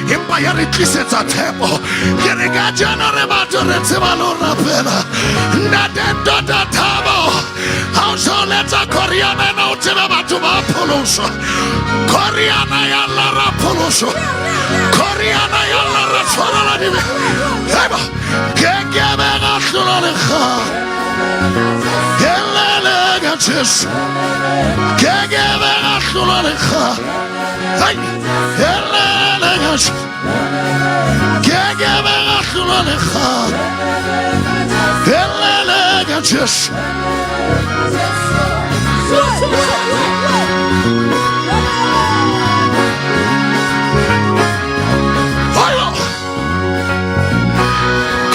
Empa ya re tlisetsa tshepo. Ke re ka jeno re batho re tseba le ho rapela. Ntate Tota Thabo, ha o so letsa koriana ena o tsebe batho ba pholoswa. Koriana ya lla ra pholoswa. Koriana ya lla ra tshwarelwa dibe. Eba, ke ke be ga hlolwa le kgale. Helele ka Jesu. Ke ke be ga hlolwa le kgale. Hai, helele ka Jesu. Ke ke be ga hlolwa le kgale. Helele ka Jesu. Hayo.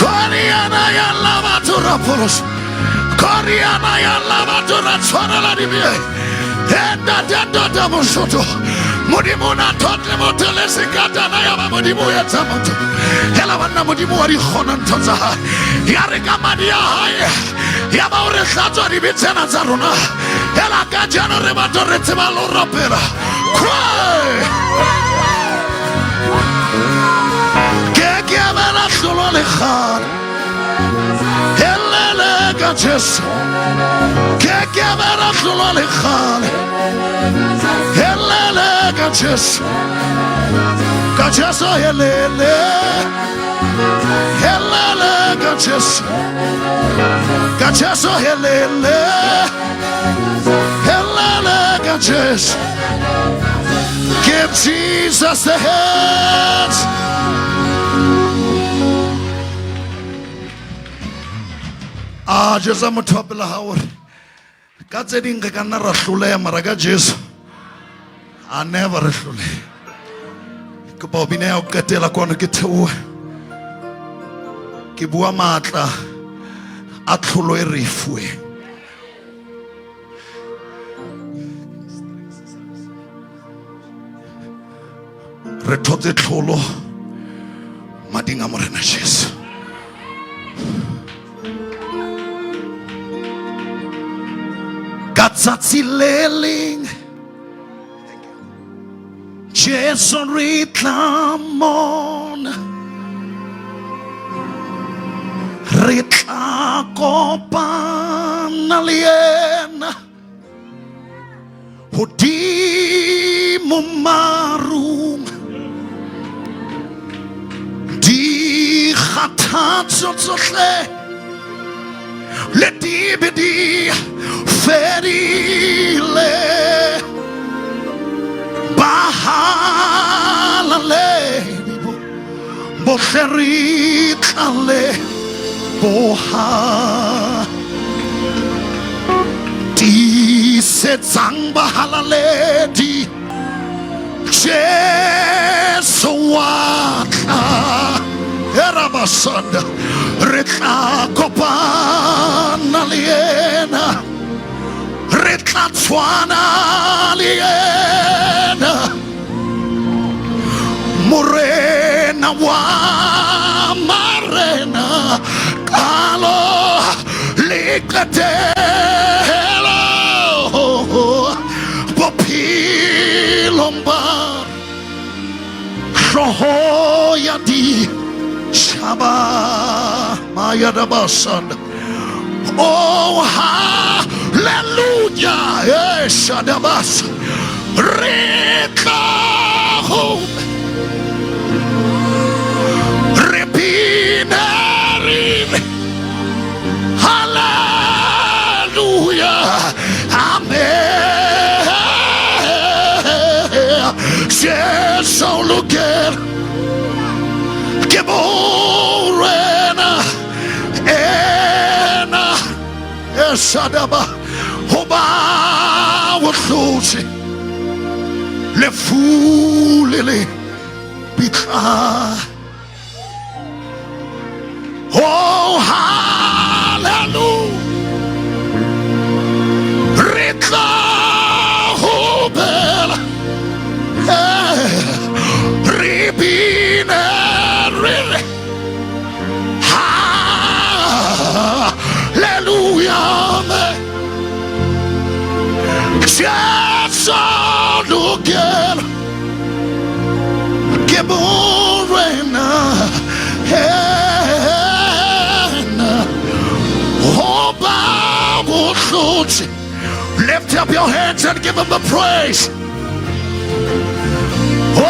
Koriana ya lla batho ra pholoswa. Koriana ya lla batho ra tshwarelwa dibe. E ntate tota mosotho. Modimo o na thotle motho le sekatana ya ba Modimo o etsa motho. Hela banna Modimo wa di kgona ntho tsa hae. Ya re ka madi a hae ya ba o re hlatswa dibe tsena tsa rona. Hela ka jeno re batho re tseba le ho rapela. Cry! Ke ke be la hlolwa le kgale. Helele ka Jesu. Ke ke be la hlolwa le kgale. Helele ka Jesu. Ka Jesu helele. Helele ka Jesu. Ka Jesu helele. Helele ka Jesu. Give Jesus the hands. A jwetsa motho wa pela ga gore ka tse ding re ka nna ra hloleha mara ka Jesu a never re hloleha. Kopa o bina ya ho qetela kwano ke theohe. Ke bua matla a tlholo e re e fuweng. Re thotse tlholo mading a Morena Jesu. Ka tsatsi le leng Jesu re tla mona, re tla kopana le yena hodimo marung. Dikgathatso tsohle le dibe di fedile, bahalaledi bohle re tla leboha. Tiisetsang bahalaledi, Jesu wa tla. Erabasanda, re tla kopana le yena, re tla tshwana le yena. Morena wa marena, qalo le qetelo bophelong ba hlooho ya ditjhaba. Mayadabasanda. Oh, hallelujah. Eh, shadabas. Re tla ho re bine re re. Hallelujah. Amen. Jesu lokela ke borena ena esadaba hoba o hlotse lefu le le bitla. Oh, hallelujah. Re tla hobela. Eh, re bine re re. Hallelujah. Jesu lokela ke borena hlotse. Lift up your hands and give him the praise. Oh,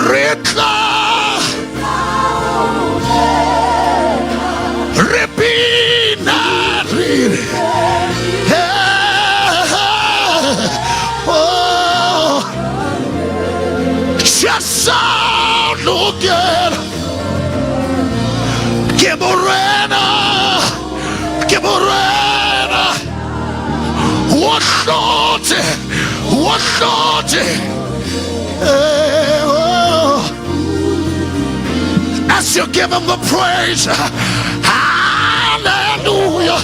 re tla re bina re re. Oh, Jesu lokela. Ke morena, ke morena. O hlotse, o hlotse. Oh. As you give him the praise, hallelujah.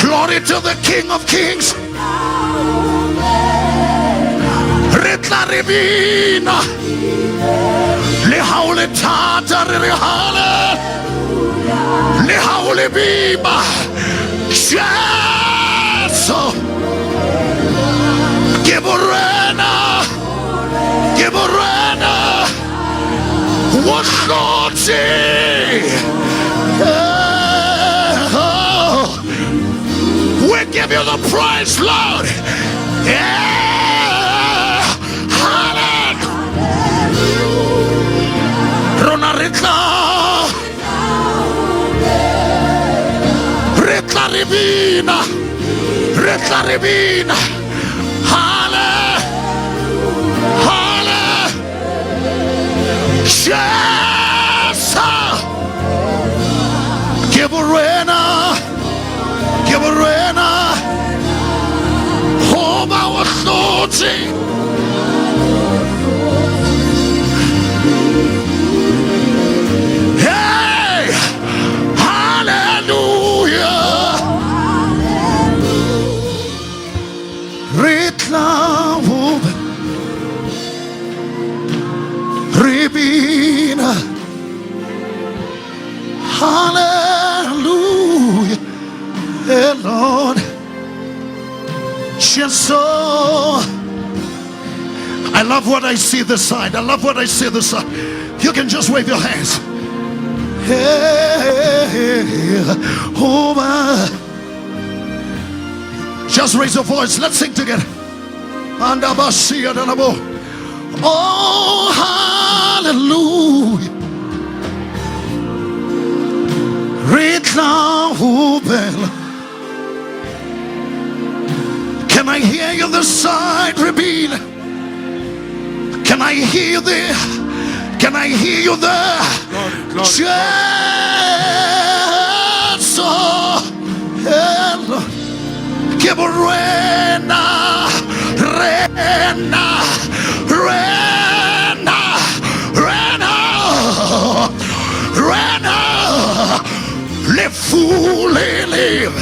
Glory to the King of Kings. Re tla re bina. Le ha o le thata re re hale. Le ha o le boima. Jesu. Ke morena. Ke morena. O hlotse. Oh. We give you the praise, Lord. Yeah. Hallelujah. Rona re tla. Re tla re bina. Re tla re bina. Halle. Halle. Jesu. Ke morena. Ke morena. Hoba o hlotse. Hey! Hallelujah! Re tla ho re bina. Hallelujah. Hey, Lord. Just so. I love what I see this side. I love what I see this side. You can just wave your hands. Hey, oh my. Just raise your voice. Let's sing together. Oh, hallelujah. Re tla ho. Can I hear you this side, repeat? Can I hear you there? Can I hear you there? Glory, glory, Jesu, ke morena, rena, rena, rena, rena, lefu le live.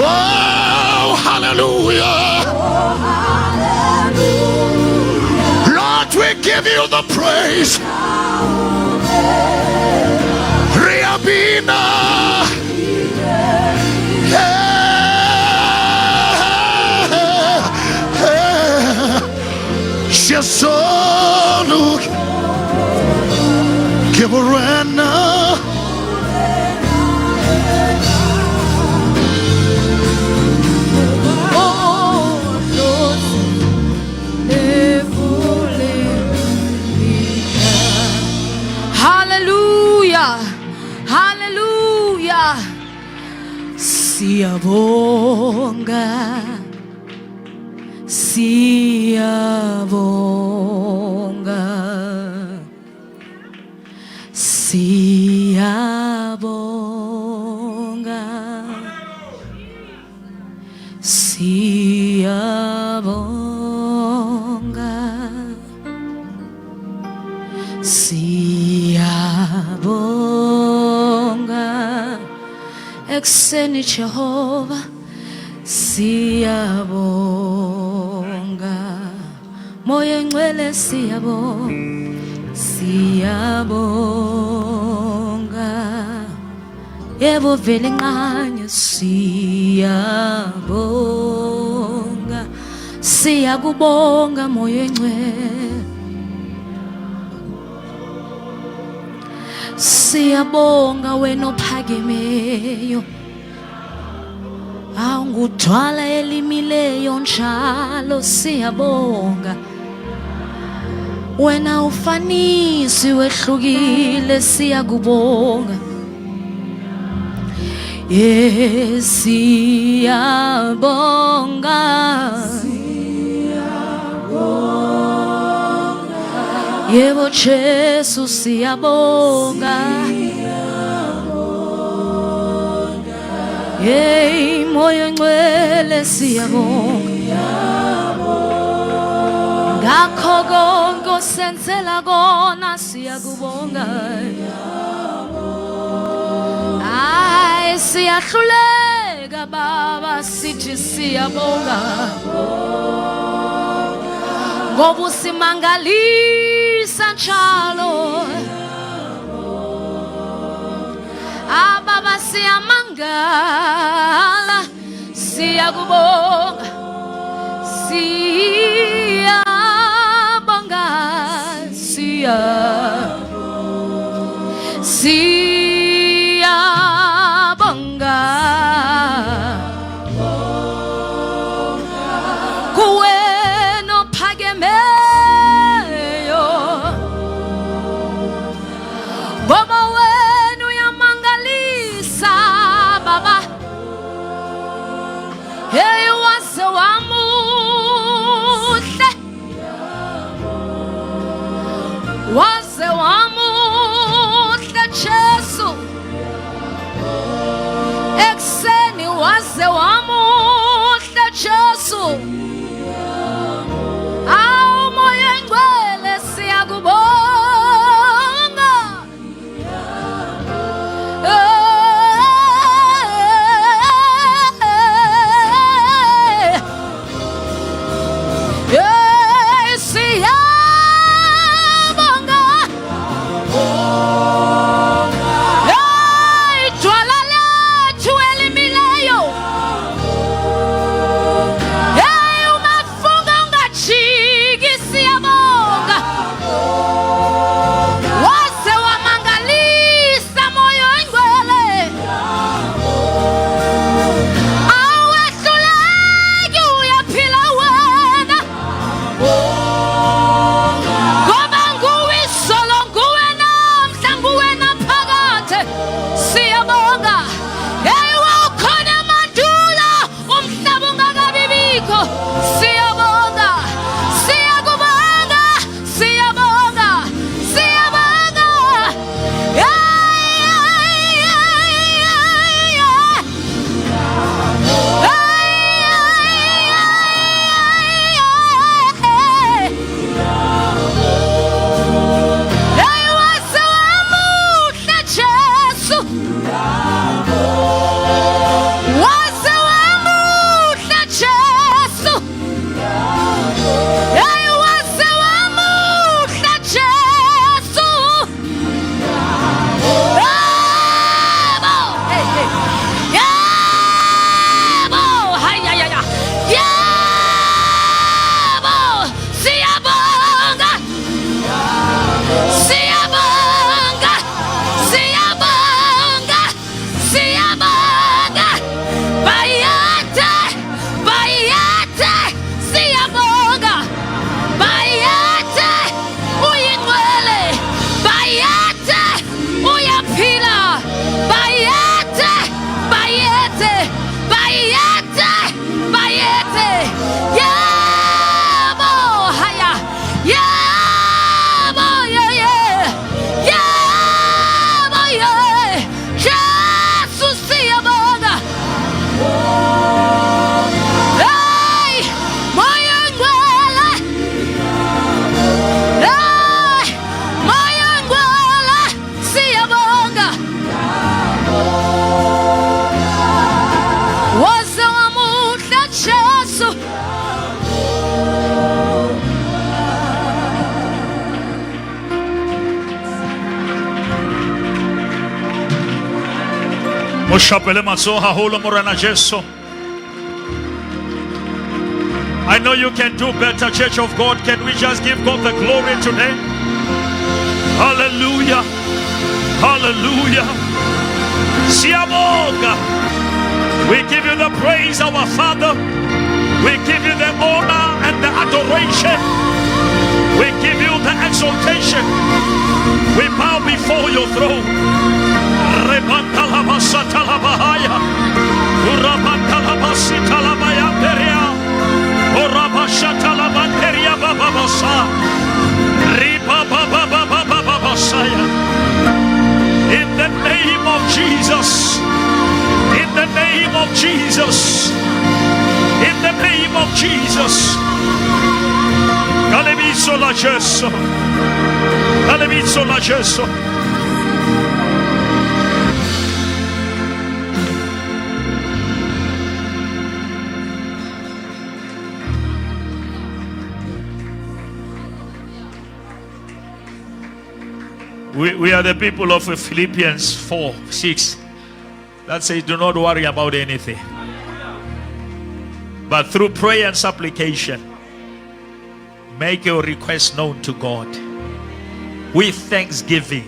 Oh, hallelujah. Lord, we give you the praise. Re a bina. Hey, hey. Jesu, look. Ke morena. Oh, hlotse lefu le Hallelujah. Hallelujah. Siyabonga. Siyabonga. Siyabonga. Siyabonga. Siyabonga. Ekuseni Jehova siyabonga. Moya Ngcwele siyabonga. Siyabonga. Yebo vele nqanye siyabonga. Siyakubonga Moya Ngcwele. Siyabonga wena ophakemeyo. Awungudwala elimileyo njalo siyabonga. Wena ufanisi wehlukile siyakubonga. Yes, siyabonga. Yebo Jesu siyabonga. Hey moya ngcwele siyabonga. Ngakho konke osenzela kona siyakubonga. Hayi siyahluleka baba sithi siyabonga. Ngoba usimangalisa njalo. Ababa siyamangala siyakubonga siyabonga siya siyabonga kuwena ophakemeyo ngoba wena uyamangalisa baba hey waze wamuhle waze wamuhle Jesu ekuseni waze wamuhle Jesu awu moya engcwele siyakubonga Eh, eh, siyabonga Hey, idwala lethu elimileyo. Hey, umafunga ungajiki siyabonga. Waze wamangalisa moyo oyingcwele. Awehluleki uyaphila wena. Ngoba nguwe izolo, nguwe namhla, nguwe naphakade. Siyabonga. Hey, wawukhona emandulo, umhlaba ungakabi bikho. Siyabonga. Siyakubonga. Siyabonga. Siyabonga. Hey, hey, hey, hey, hey. Hey, hey, hey, hey, hey. Hey, waze wamuhle Jesu. Waze wamuhle Jesu. Hey, waze wamuhle Jesu. Yebo. Hey, hey. Yebo. Hay, hay, hay, hay. Yebo. Siyabonga. Siyabonga. Siyabonga. Siyabonga. Bayate. Bayate. Siyabonga. Bayate. Uyingcwele. Bayate. Uyaphila. Bayate. Bayete. Bayete. Bayete. Yebo. Haya. Yebo. Yeah, yeah. Yebo. Yeah. Jesu siyabonga. Hey, moya ngcwele. Hey, moya ngcwele siyabonga. Waze wamuhle Jesu. Mo shapele matsoho haholo Morena Jesu. I know you can do better, Church of God. Can we just give God the glory today? Hallelujah. Hallelujah. Siyabonga. We give you the praise, our Father. We give you the honor and the adoration. We give you the exaltation. We bow before your throne. Rebantalabashatalabahaya. Urabantalabasitalabayanteria. Urabashatalabanteria bababasa. Ribababababababasaya. In the name of Jesus. In the name of Jesus. In the name of Jesus. Ka lebitso la Jesu. Ka lebitso la Jesu. We are the people of Philippians 4:6 that says, do not worry about anything, but through prayer and supplication, make your request known to God with thanksgiving,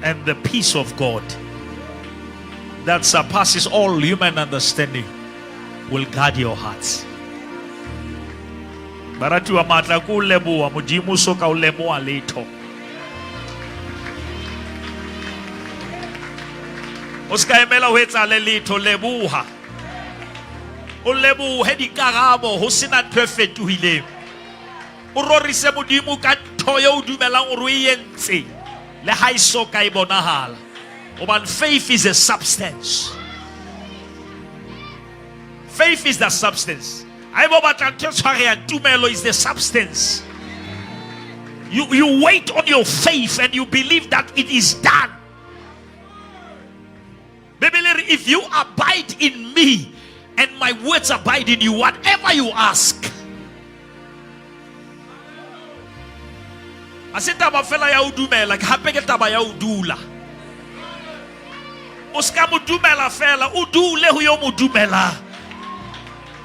and the peace of God that surpasses all human understanding will guard your hearts. Baratuwa, matla ko leboha Modimo so ka o leboha letho. O ska emela ho etsahale letho, leboha. O lebohe dikarabo ho sena ntho e fetohileng. O rorise Modimo ka ntho eo o dumelang hore o e entse le ha e so ka e bonahala. Hobane faith is a substance. Faith is the substance. Haeba o batla ntho e tshwarehang, tumelo is the substance. You wait on your faith and you believe that it is done. Bibele, if you abide in me and my words abide in you, whatever you ask. Ha se taba fela ya ho dumela, ke hape ke taba ya ho dula. O ska mo dumela fela, o dule ho yo mo dumelang.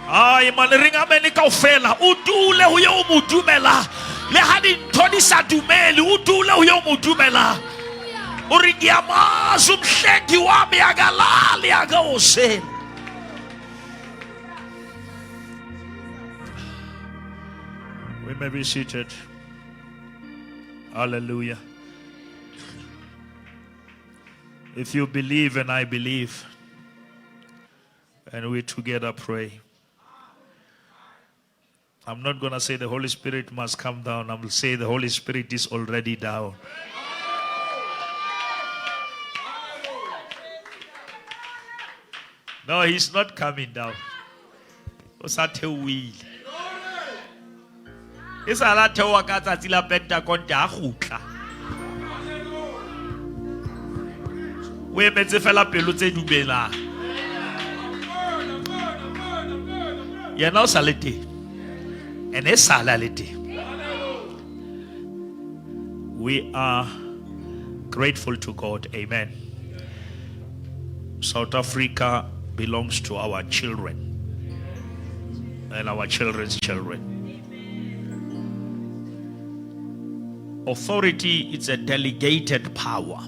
Ai man, re reng amen kaofela. O dule ho yo mo dumela. Le ha dintho di sa dumele, o dule ho yo mo dumela. O re ngiyamazi umhlengi wami akalali akawoseli. We may be seated. Hallelujah. If you believe and I believe, and we together pray. I'm not going to say the Holy Spirit must come down. I'm going to say the Holy Spirit is already down. No, he's not coming down. O sa theohile. E sa la theoha ka tsatsi la Pentakonte a kgutla. O emetse fela pelo tse dumelang. Yena o sa le teng. And e sa le teng. We are grateful to God. Amen. South Africa belongs to our children and our children's children. Authority is a delegated power.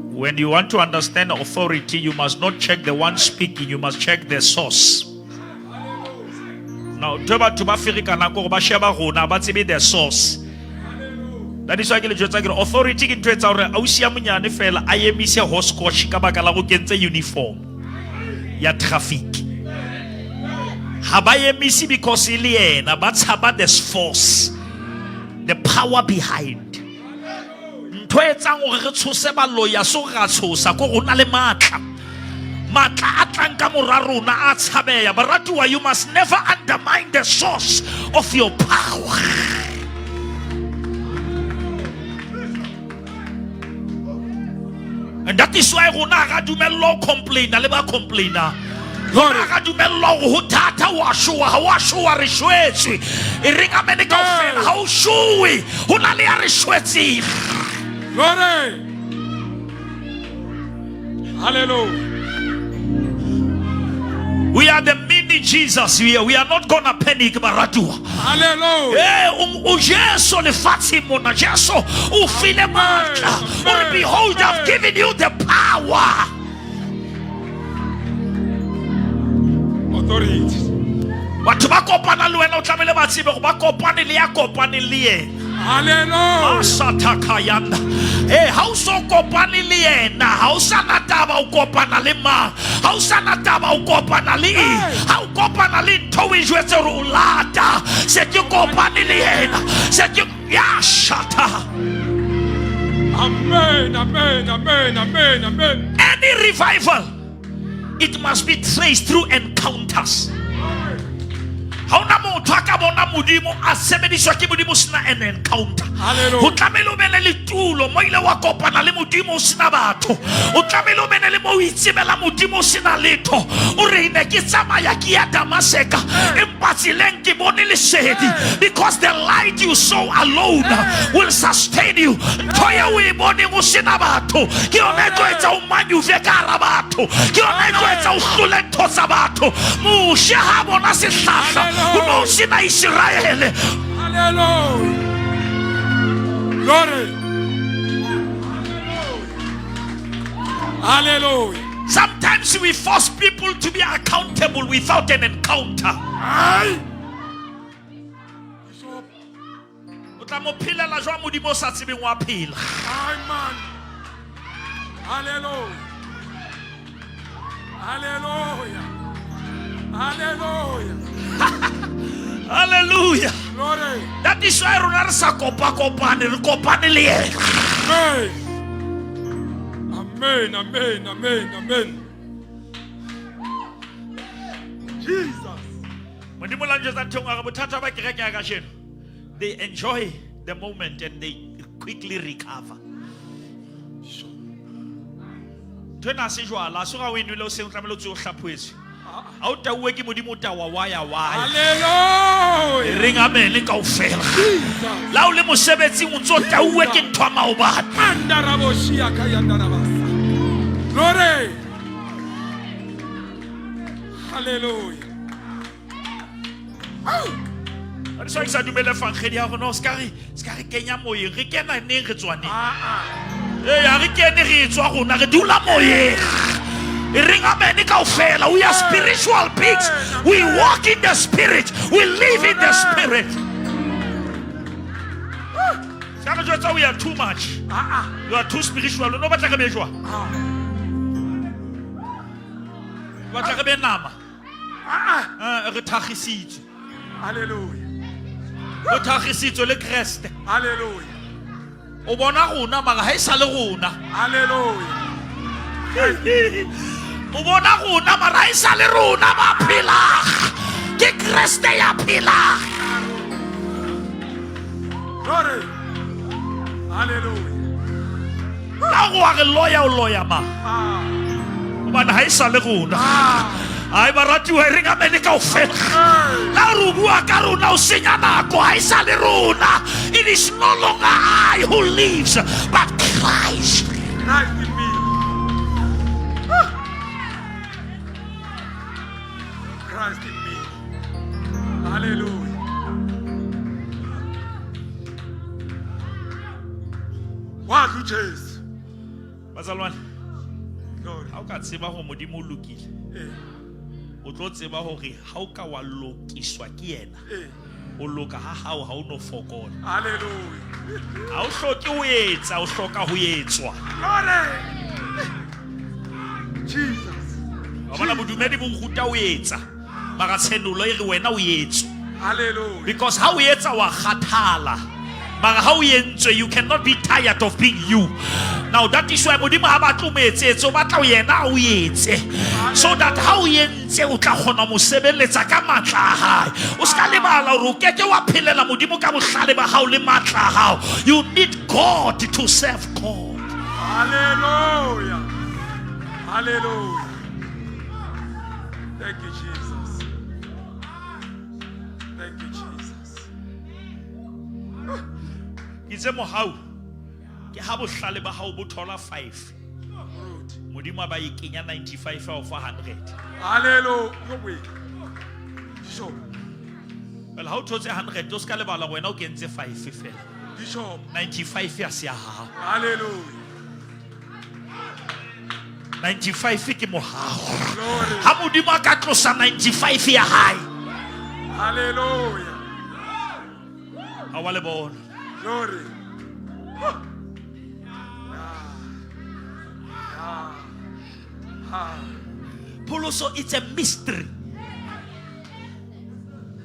When you want to understand authority, you must not check the one speaking, you must check the source. Now, ntho e batho ba ferekana ke hore ba sheba rona, ba tsebe the source. That is why ke le jwetsa ke re authority ke ntho e etsang hore ausi ya monyane fela a emise hoscotch ka baka la go kentse uniform ya traffic. Ha ba emise because e le yena, ba tshaba the force, the power behind. Ntho e etsang hore re tshose baloi ha se hore ra tshosa, ke hore o na le matla. Matla a tlang ka mora rona a tshabeya. Baratuwa, you must never undermine the source of your power. And that is why rona ha ra dumellwa ho complaina le ba complaina. Rona ha ra dumellwa hore ho thata, wa showa, ha wa showa, re shwetswe. E reng amen kaofela, ha o showe, ho na le ya re shwetseng. Glory. Hallelujah. We are the ministry need Jesus here. We are not gonna panic, baratuwa. Hallelujah. Eh, o Jesu lefatsheng mona. Jesu o file matla. O re, behold, I've given you the power. Authority. Batho ba kopana le wena o tlamehile ba tsebe gore ba kopane le ya kopaneng le yena. Hallelujah. Asathakayanda. Eh, ha o so kopane le yena, ha o sa na taba o kopana le mang, ha o sa na taba o kopana le eng, ha o kopana le ntho o e jwetse hore o lata, se ke kopane le yena, se ke ya shata. Amen. Amen. Amen. Amen. Amen. Any revival, it must be traced through encounters. Ha ona motho a ka bona modimo a sebediswa ke modimo sena an encounter. Hallelujah. Ho tlamehile o bene le tulo mo ile wa kopana le modimo o sena batho. O tlamehile o bene le mo o itsebela modimo o sena letho. O re ne ke tsamaya ke ya Damaseka, empa tseleng ke bone lesedi, because the light you saw alone will sustain you. Ntho eo o e boneng o sena batho ke yona e tlo etsa o manyuve ka hara batho, ke yona e tlo etsa o hlole ntho tsa batho. Moshe ha bona sehlahla, ho no sena Iseraele. Hallelujah. Glory. Hallelujah. Sometimes we force people to be accountable without an encounter. Aye. O tla mo phelela jwang modimo o sa tsebeng wa phela? Aye, man. Hallelujah. Hallelujah. Hallelujah. Hallelujah. Glory. That is why rona re sa kopa-kopane, re kopane le yena. Amen. Amen. Amen. Amen. Amen. Jesus. Modimo la njwetsa ntho e nngwe, a re bothata ba kereke ya kajeno, they enjoy the moment and they quickly recover. Ntho ena ha se jwala, ha se ga o e nwele o seng o tlamehile o tsohe o hlaphohetswe. Ha o tauwe ke modimo o tawa waya waya. Hallelujah. Reng amen kaofela. Jesus. La o le mosebetsing o ntso tauwe ke ntho ya maobane. Mandaraboshia kayandarabasa. Glory. Hallelujah. That is why ke sa dumele evangeli ya rona, o ska re kenya moyeng, re kena neng re tswa neng? Ah, Ee, ha re kene re tswa rona, re dula moyeng. E reng amen kaofela. We are spiritual beings. We walk in the spirit. We live in the spirit. Ska re jwetsa we are too much. ah, You are too spiritual. O no batla re be jwang? ah, O batla re be nama? ah, Ah, re thakgisitswe. Hallelujah. Re thakgisitswe le Kreste. Hallelujah. O bona rona mara ha e sa le rona. Hallelujah. O bona rona mara ha e sa le rona ba phelang. Ke Kreste ya phelang. Glory. Hallelujah. La go wa re loya o loya mang? Ah, Hobane ha e sa le rona. ah. Ai baratuwa, e reng amen kaofela. Hey. La re o bua ka rona o senya nako, ha e sa le rona. It is no longer I who lives, but Christ. Christ in me. Christ in me. Hallelujah. Wa Jesu. Bazalwane, Glory. ha o ka tseba hore Modimo o lokile, Eh, o tlo tseba hore ha o ka wa lokiswa ke yena, eh. o loka ha hao ha o no fokola. Hallelujah. Ha o hloke ho etsa, o hloka ho etswa. Glory. Jesus. Wa bona bodumedi bo ruta ho etsa, mara tshenolo e re wena o etswe. Hallelujah. Because ha o etsa wa kgathala. Mara ha o entswe, you cannot be tired of being you. Now that is why Modimo ha batle o mo etsetse, o batla o yena o etse. So that ha o entse o tla kgona ho mo sebeletsa ka matla a hae. O ska lebala hore o keke wa phelela Modimo ka bohlale ba hao le matla a hao. You need God to serve God. Hallelujah. Hallelujah. Thank you, Jesus. Thank you, Jesus. Ke itse mohau ke ha bohlale ba hao bo thola 5. Good. Modimo a ba e kenya 95 out of 100. Hallelujah. Bishop. Well, ha o thotse 100 o ska lebala wena o kentse 5 fela. Bishop. 95 ya se ya hao. Hallelujah. 95 ke mohau. Glory. Ha Modimo a ka tlosa 95 ya hae. Hallelujah. Ha wa le bona. Glory. Pholoso, it's a mystery.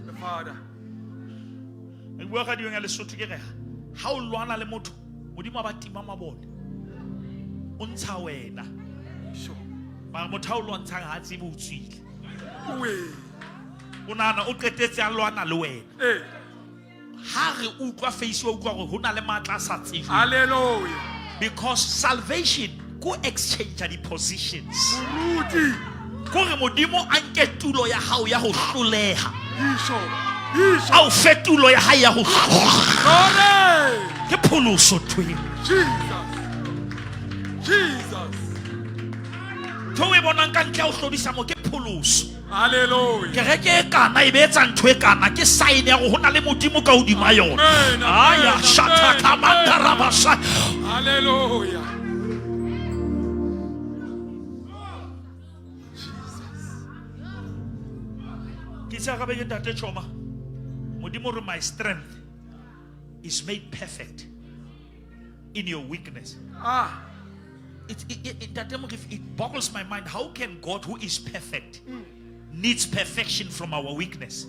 The Father. Re bua ka diong ya Lesotho ke re ha o lwana le motho, Modimo a ba tima mabone. O ntsha wena. Sure. Mara motho ha o lwantshang ha a tsebe o tswile. Uwe. O nahana o qetetse a lwana le wena. Eh. Ha re utlwa face wa utlwa hore ho na le matla a sa tsejweng. Hallelujah. Because salvation ko exchange di-positions. Moruti. Kore Modimo a nke tulo ya hao ya ho hloleha. Bishop. Bishop. A o fe tulo ya hae ya ho hlola. Glory. Ke pholoso ntho eo. Jesus. Jesus. Ntho eo o e bonang ka ntle ya ho hlodisa mo ke pholoso. Hallelujah. Kereke e kana e be etsa ntho e kana ke sign ya hore ho na le Modimo ka hodima yona. Amen, amen, Aya, amen, shata kamanda amen. rabasa. Hallelujah. Jesus. Ke itse ka be ke ntate Choma. Modimo re my strength is made perfect in your weakness. Ah. Ntate Morefi, it boggles my mind. How can God, who is perfect, needs perfection from our weakness?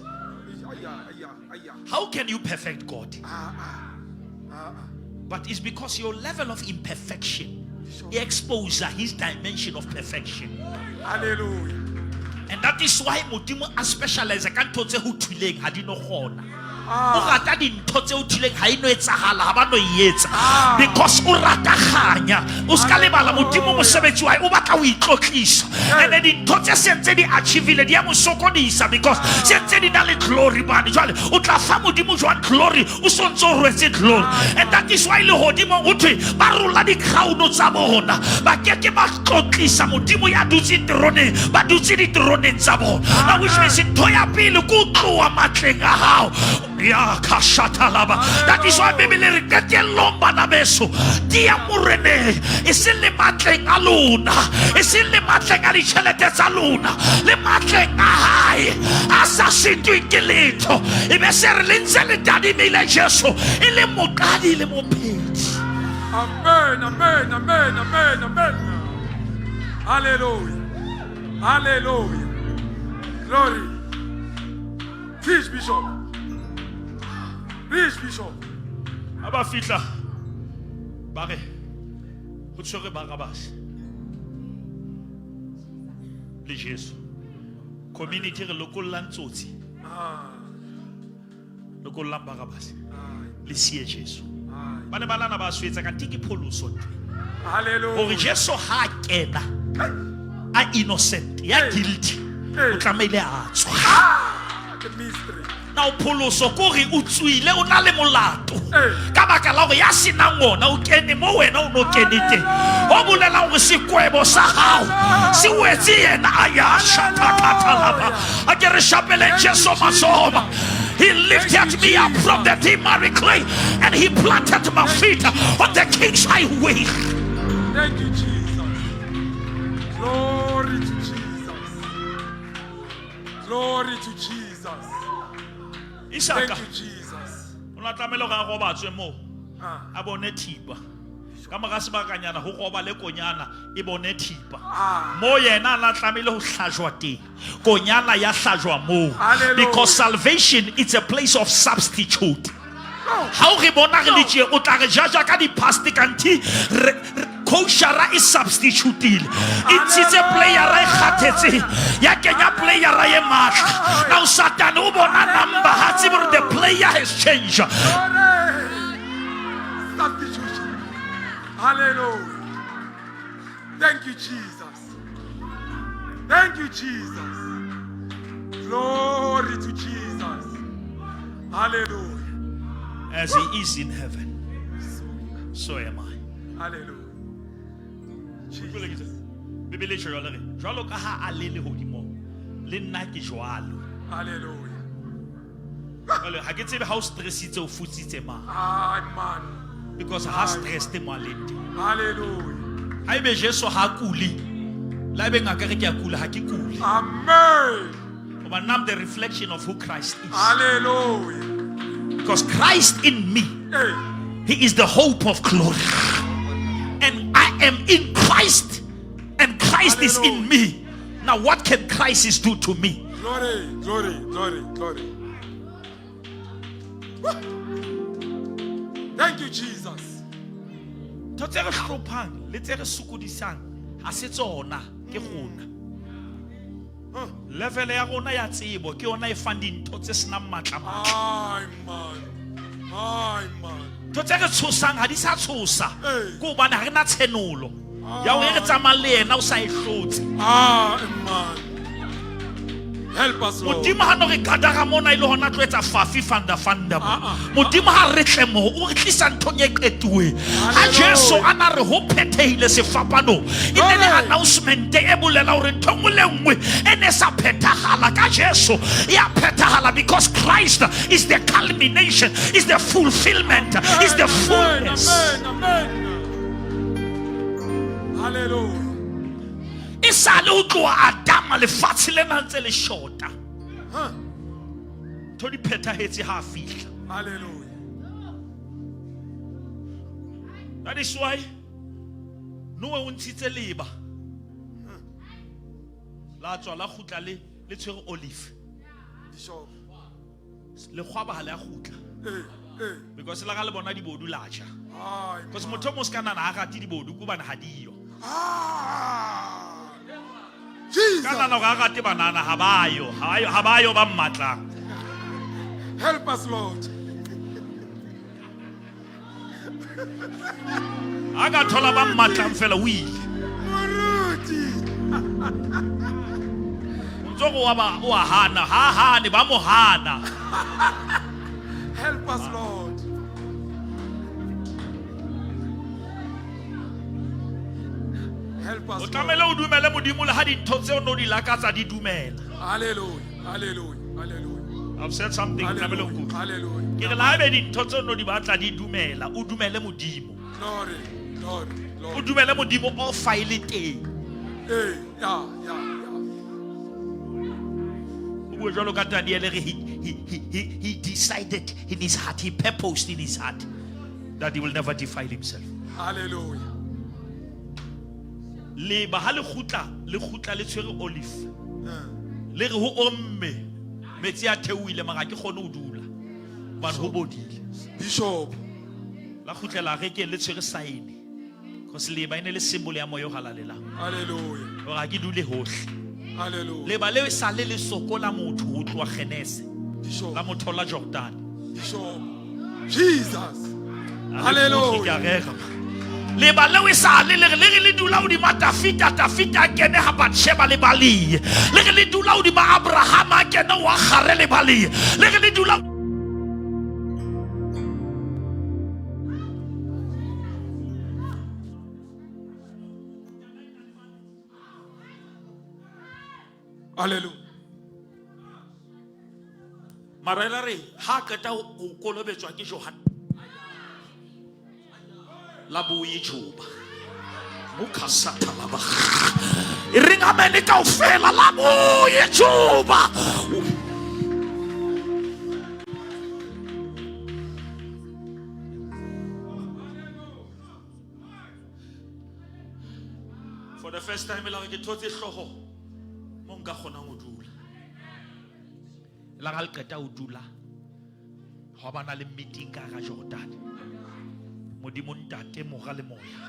Aya, aya, aya. How can you perfect God? Ah, ah. Ah, ah. But it's because your level of imperfection exposes his dimension of perfection. Hallelujah. And that is why Modimo a specialize ka ntho tse ho thuleng ha di no kgona. O Ah. rata dintho tse o thuleng ha e no etsahala, ha ba no e etsa. Ah. Because o rata kganya. O ska lebala Modimo mosebetsi wa hae, o batla ho itlotlisa. And then dintho tse sentse di achievile di a mo sokodisa because sentse di na le glory mane. Jwale o tla fa Modimo jwang glory, o sontse o rwetse glory. And that is why lehodimong ho thwe ba rola di-crown tsa bona. Ba keke ba tlotlisa Modimo ya dutseng teroneng, ba dutse diteroneng tsa bona. Now, which means ntho ya pele ke ho tloha matleng a hao. Ya kashatalaba. That is why Bibele re qetellong bana beso, tiya moreneng, e seng le matleng a lona, e seng le matleng a ditjhelete tsa lona, le matleng a hae a sa sitweng ke letho. E be se re le ntse le tadimile Jesu e le moqadi le mophethi. Amen, amen, amen, amen, amen. Hallelujah. Hallelujah. Glory. Preach, Bishop. Preach, Bishop. Ha ba fihla ba re ho tshwere Barabas le Jesu. Community re lokollang tsotsi, Ah, lokollang Barabas ah, le siye Jesu. ah. Ba ne ba lana ba swetsa ka ke pholoso ntho. Hore Hallelujah. Jesu ha a kena a innocent, ya Hey. guilty, Hey. o tlamehile a tswa. Ah, the mystery. Now pholoso kore o tswile o na le molato. Hey. Ka baka la hore ya senang ona o kene mo wena o no kene teng. Ho bolela hore sekwebo sa hao se wetse yena a ya shatakathalaba. A ke re shapeleng Jesu matsoho. He lifted me up from the miry clay and he planted my feet on the king's highway. Thank you, Jesus. Glory to Jesus. Glory to Jesus. Isaka, Thank you, Jesus. o la tlamehile hore a robatswe moo. Ah, A bone thipa. Ka mora sebakanyana ho robale konyana e bone thipa. ah. Mo yena a na tlamehile ho hlajwa teng. Konyana ya hlajwa moo. Hallelujah. Because salvation it's a place of substitute. No. Ha o re bona re le tje, o tla re jaja ka di-past kanthe coachara e substitutile. E ntshitse playera e kgathetseng, ya kenya playera e matla. Now Satan o bona number, ha tsebe hore the player has changed. Glory. Substitution. Hallelujah. Thank you, Jesus. Thank you, Jesus. Glory to Jesus. Hallelujah. As he is in heaven, so am I. Hallelujah. Jesus. Bibele e tjho jwalo re, jwalo ka ha a le lehodimong, le nna ke jwalo. Hallelujah. Jwale ha ke tsebe ha o stressitse o futsitse mang. Ay man. Because ha stressed mo a leng teng. Hallelujah. Haebe Jesu ha a kule, le haebe ngaka re ke a kula, ha ke kule. Amen. Hoba nna I'm the reflection of who Christ is. Hallelujah. Because Christ in me, Hey. he is the hope of glory. And I am in Christ, and Christ is in me. Now what can Christ do to me? Glory, glory, glory, glory. Woo. Thank you, Jesus. Ntho tse re hlophang le tse re sokodisang ha se tsona, ke rona. Level ya rona ya tsebo ke yona e fang dintho tse senang matla matla. Ay man. Ay man. Ntho tse re tshosang ha di sa tshosa. Ee. Ke hobane ha re na tshenolo ya hore re tsamayang le yena o sa e hlotse. Ay man. Help us, Lord. Modimo ha no re gadara mona e le hona tlo etsa fafi fanda fanda mo. Ah, ah. Modimo ha re tle mo, o re tlisa nthong e qetuweng. Ha Hallelujah. Jesu a na re ho phethehile sefapanong, e ne le Glory. announcement e bolela hore ntho e nngwe le nngwe e ne sa phethahala ka Jesu e a phethahala, because Christ is the culmination, is the fulfillment, is the Amen, fullness. amen, amen. Hallelujah. E sale ho tloha Adama lefatshe lena ntse le shota. Huh. Ntho di phethahetse ha a fihla. Hallelujah. That is why Noe o ntshitse leba. La tswa la kgutla le tshwere olive. Bishop. Lekgwaba ha le a kgutla. Hey, hey. Because la ga le bona dibodu la ja. Ay, Because man. motho o mo se ka nahana ha rate dibodu ke hobane ha diyo. Ah. Jesus. Ka nahana hore ha rate banana ha ba yo, ha ba yo, ha ba yo ba mmatlang. Help us, Lord. Ha ka thola ba mmatlang fela o ile. Moruti. O ntso re wa ba, o a hana, ha hane, ba mo hana. Help us, Lord. Help us, O Lord. tlamehile o dumele Modimo le ha dintho tseo no di lakatsa di dumela. Hallelujah. Hallelujah. Hallelujah. I've said something, tlamehile o Hallelujah. nkutlwe. Hallelujah. Ke re le haebe dintho tseo no di batla di dumela, o dumele Modimo. Glory. Glory. O Glory. dumele Modimo o file teng. Hey, yeah, yeah, yeah. O bue jwalo ka Daniel re he decided in his heart, he purposed in his heart that he will never defile himself. Hallelujah. Leba ha le kgutla, le kgutla le tshwere olive. Le re ho omme, metsi a theohile mara ha ke kgone ho dula. Hobane ho bodile. Bishop. La kgutlela rekeng le tshwere sign. Because leba e ne le symbol ya moya o halalelang. Hallelujah. Hore ha ke dule hohle. Hallelujah. Leba leo e sale le sokola motho ho tloha Genese. Bishop. La motho la Jordan. Bishop. Jesus. Ha le Hallelujah. kgutle, ke a rera. Leba leo e sale le re le re le dula hodima Dafita, Dafita a kene ha Batsheba le Balie. Le re le dula hodima Abraham a kene wa Gare le Balie. Le re le dula Hallelujah. Mara e la re ha qeta ho kolobetswa ke Johanne. La boye Juba. Mokasata la ba. E reng amene kaofela la boye Juba. For the first time la re ke thotse hlooho mo nka kgonang ho dula. La ga le qeta ho dula, hwa ba na le meeting ka hara Jordan. Modimo Ntate, Mora le Moya.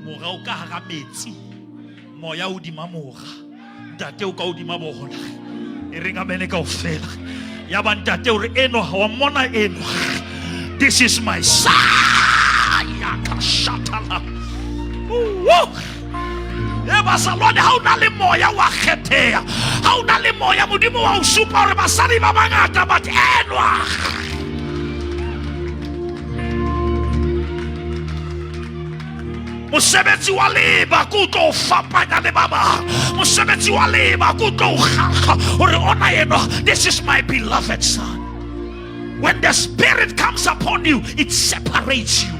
Mora o ka hara metsi, Moya hodima Mora, Ntate o ka hodima bona. E reng amene kaofela. Ya ba Ntate o re enwa, wa mmona enwa. This is my son. Ya ka shatala. Woo! E bazalwane, ha o na le moya wa kgetheha. Ha o na le moya, Modimo wa o supa hore basadi ba bangata, but enwa. Mosebetsi wa leba ke o tlo o fapanya le ba bang. Mosebetsi wa leba ke o tlo o kgakga hore ona enwa, this is my beloved son. When the spirit comes upon you, it separates you.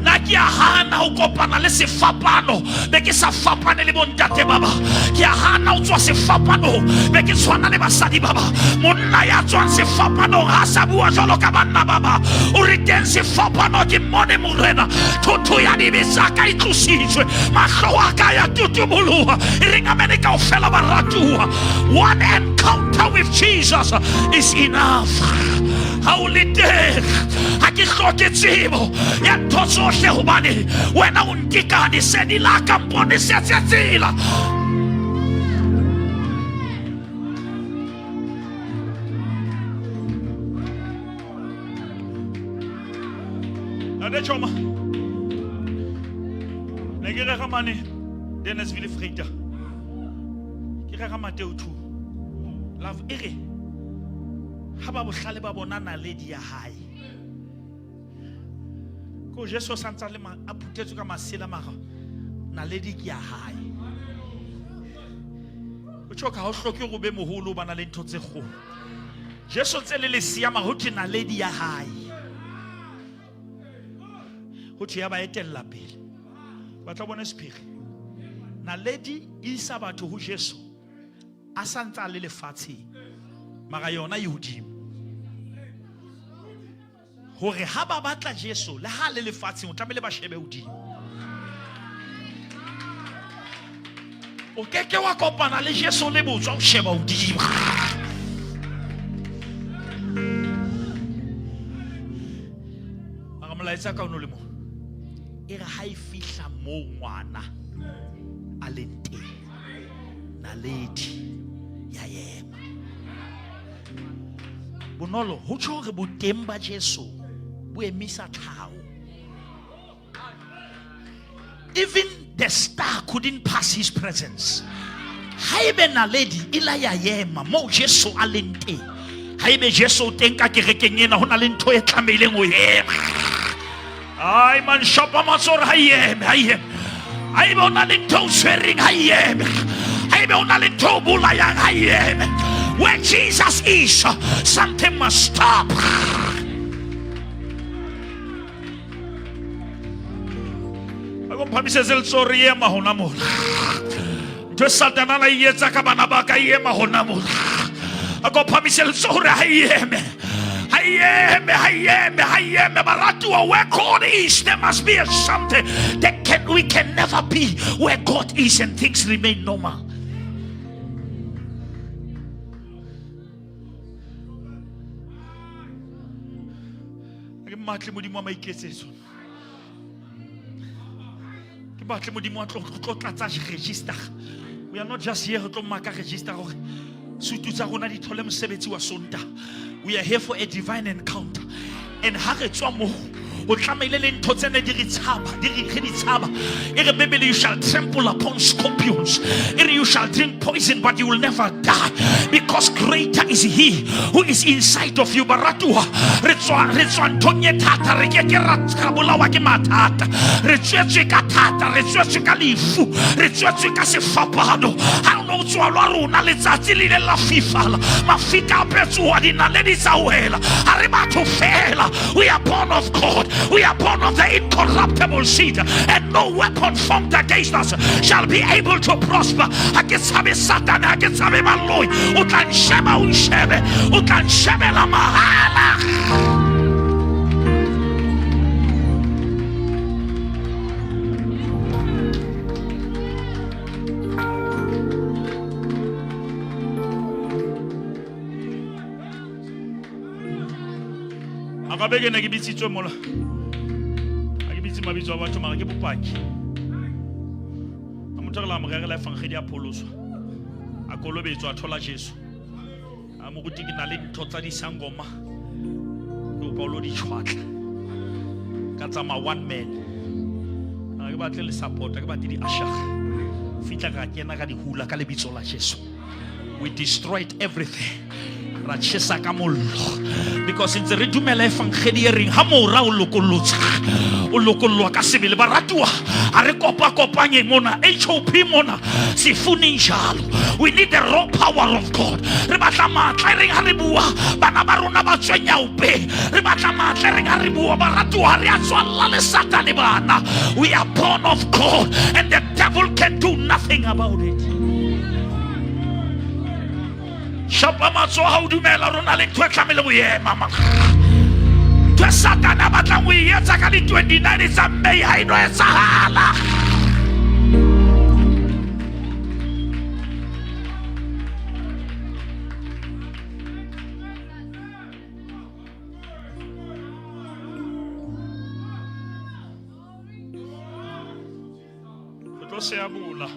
Nna ke a hana ho kopana le sefapano, be ke sa fapane le bontate ba bang. Ke a hana ho tswa sefapanong, be ke tshwana le basadi ba bang. Monna ya tswang sefapanong ha sa bua jwalo ka banna ba bang. O re teng sefapano ke mmone morena, thotho ya dibe tsa ka e tlositswe, mahlo a ka ya tutuboloha. E reng amene kaofela baratuwa. One encounter with Jesus is enough. Ha o le teng, ha ke hloke tsebo ya ntho tsohle, hobane wena o ntekane, sedi la ka mponesetse tsela. Ntate Choma, ne ke rera mane Dennisville Freita, ke rera Mateo 2. Love e re ha ba bohlale ba bona naledi ya hae, ko Jesu o santsa le a phuthetswe ka masela, mara naledi ke ya hae. O tjho ka ha o hloke hore o be moholo, o bana le ntho tse kgolo. Jesu tse le lesea, mara ho thwe naledi ya hae, ho thwe ya ba etella pele. Batla bona sephiri. Naledi e isa batho ho Jesu a sa ntse a le lefatsheng, mara yona e hodimo. Hore ha ba batla Jesu le ha le lefatsheng, o tlamehile ba shebe hodimo. O keke wa kopana le Jesu le botswa o sheba hodimo. Mara molaetsa ka ono le mo e re ha e fihla moo ngwana a leng teng, naledi ya ema. Bonolo ho tjho hore boteng ba Jesu bo emisa tlhaho. Even the star couldn't pass his presence. Haebe naledi e la ya ema moo Jesu a leng teng, haebe Jesu o teng ka kerekeng ena, ho na le ntho e tlamehileng ho ema. Ai man, shapa matsoho ha e eme, ha e eme. Haebe o na le ntho o tshwereng, ha e eme. Haebe o na le ntho o bolayang, ha e eme. Where Jesus is, something must stop. Ako mphamisetse letsoho re ema hona mona. Ntho e Satana a e etsa ka bana ba ka, e ema hona mona. Ako phamise letsoho re ha e eme. Ha e eme, ha e eme, ha e eme. Baratuwa, where God is, there must be a something that can, we can never be where God is and things remain normal. Ke mmatle Modimo wa maiketsetso. Ke batle Modimo wa tlo tlatsa register. We are not just here ho tlo maka register hore sutu tsa rona di thole mosebetsi wa Sontaha. We are here for a divine encounter. And ha re tswa moo, o tlamehile le ntho tse ne di re tshaba, di re, re di tshaba. E re Bibele, you shall trample upon scorpions. E re you shall drink poison, but you will never die, because greater is he who is inside of you. Baratuwa, re tswa, re tswa nthong e thata, re ke ke ra bolawa ke mathata. Re tswetswe ka thata, re tswetswe ka lefu, re tswetswe ka sefapano. Ha o no tswalwa rona, letsatsi le ile la fifala, mafika a petsoha, dinaledi tsa wela. Ha re batho fela, we are born of God, we are born of the incorruptible seed, and no weapon formed against us shall be able to prosper. Ha ke tshabe Satane, ha ke tshabe baloi. O tla nsheba, o nshebe, o tla nshebela mahala. A ka be ke ne ke bitsitswe mola. Ha ke bitse mabitso a batho, mara ke bopaki. Ha motho a re la mo rerela evangeli ya pholoswa, a kolobetswa, a thola Jesu. A moruti, ke na le ntho tsa disangoma, ke kopa o lo di tjhwatla. Ka tsamaya one man. Ha ke batle le support, ha ke batle di-usher. Fihla ka kena ka di hula ka lebitso la Jesu. We destroyed everything. Ra tjhesa ka mollo. Because ntse re dumela efankgedi e reng ha mora o lokollotse, o lokollwa ka sebele. Baratuwa, ha re kopa-kopanye mona, HOP mona, sefuni njalo. We need the raw power of God. Re batla matla e reng ha re bua, bana ba rona ba tswe nyaope. Re batla matla e reng ha re bua, baratuwa, ha re a tswalla le Satane bana. We are born of God and the devil can do nothing about it. Shapa matsoho ha o dumela rona le ntho e tlamehile ho ema, man. Ntho e Satane a batlang ho e etsa ka di-29 tsa May ha e no etsahala. Re tlo seamola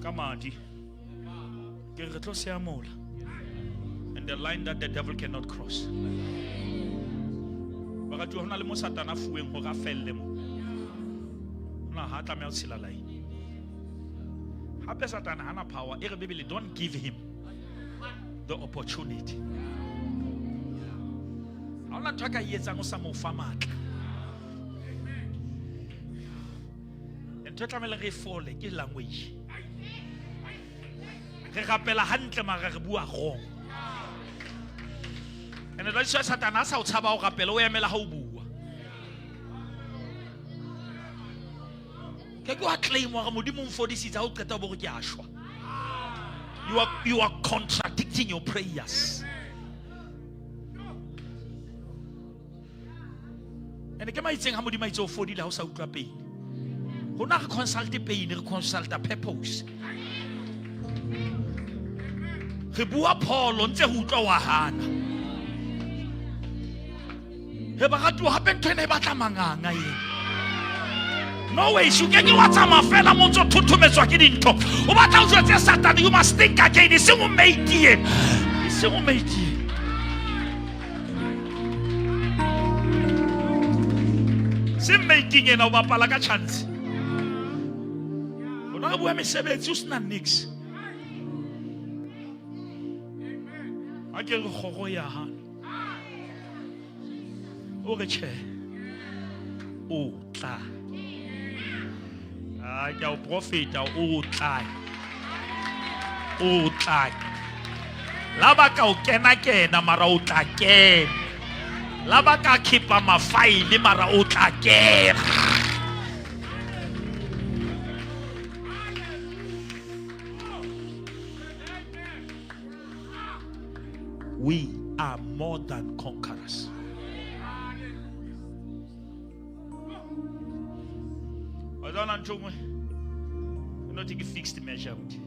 ka madi. Ke re tlo seamola. And the line that the devil cannot cross. Baratuwa, ho na le mo Satane a fuweng hore a felle mo. Hona ha tlameha ho tshela line. Hape Satane hana power. E re Bibele, don't give him the opportunity. Ha hona ntho a ka e etsang o sa mo fa matla. Ntho e tlamehileng re e fole ke language. Re rapela hantle mara re bua wrong. And that's why Satane a sa o tshaba ho rapela, o emela ha o bua. Ke ke wa claim hore Modimo o mfodisitse ha o qeta o bo re ke a shwa. You are contradicting your prayers. And ke maitseng ha Modimo a itse o fodile ha o sa utlwa pain. Rona re consult pain, re consulta purpose. Re bua pholo ntse ho utlwa wa hana. Re baratuwa, hape ntho ena e batla manganga e. No way, o ke ke wa tsamaya fela mo ntso thothometswa ke dintho. O batla o jwetse Satane, you must think again, e seng o meitie. E seng o meitie. Se making ena o bapala ka chance. Rona re bua mesebetsi o sena nix. Ha ke re kgoro ya hana. O re tjhe. O tla. Ah, ke a o profeta, o tla. O tla. La ba ka o kena kena mara o tla kena. La ba ka khipa mafaile mara o tla kena. We are more than conquerors. Wa tseba ntho e nngwe? E no ke fixed measure, abuti.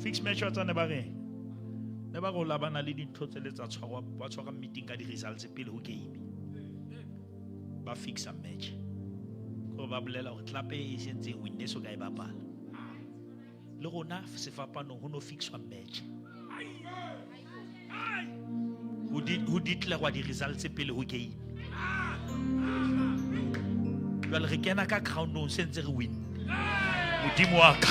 Fixed measure tsa ne ba reng? Ne ba re o labana le dintho tse le tsa tshwarwa, ba tshwara meeting ka di-results pele ho game. Ba fixa match. Kore ba bolela hore club e sentse e winne so ka e bapala. Le rona sefapanong ho no fixwa match. Ho declare di-results pele ho game. Jwale re kena ka groundong se ntse re win. Modimo wa ka.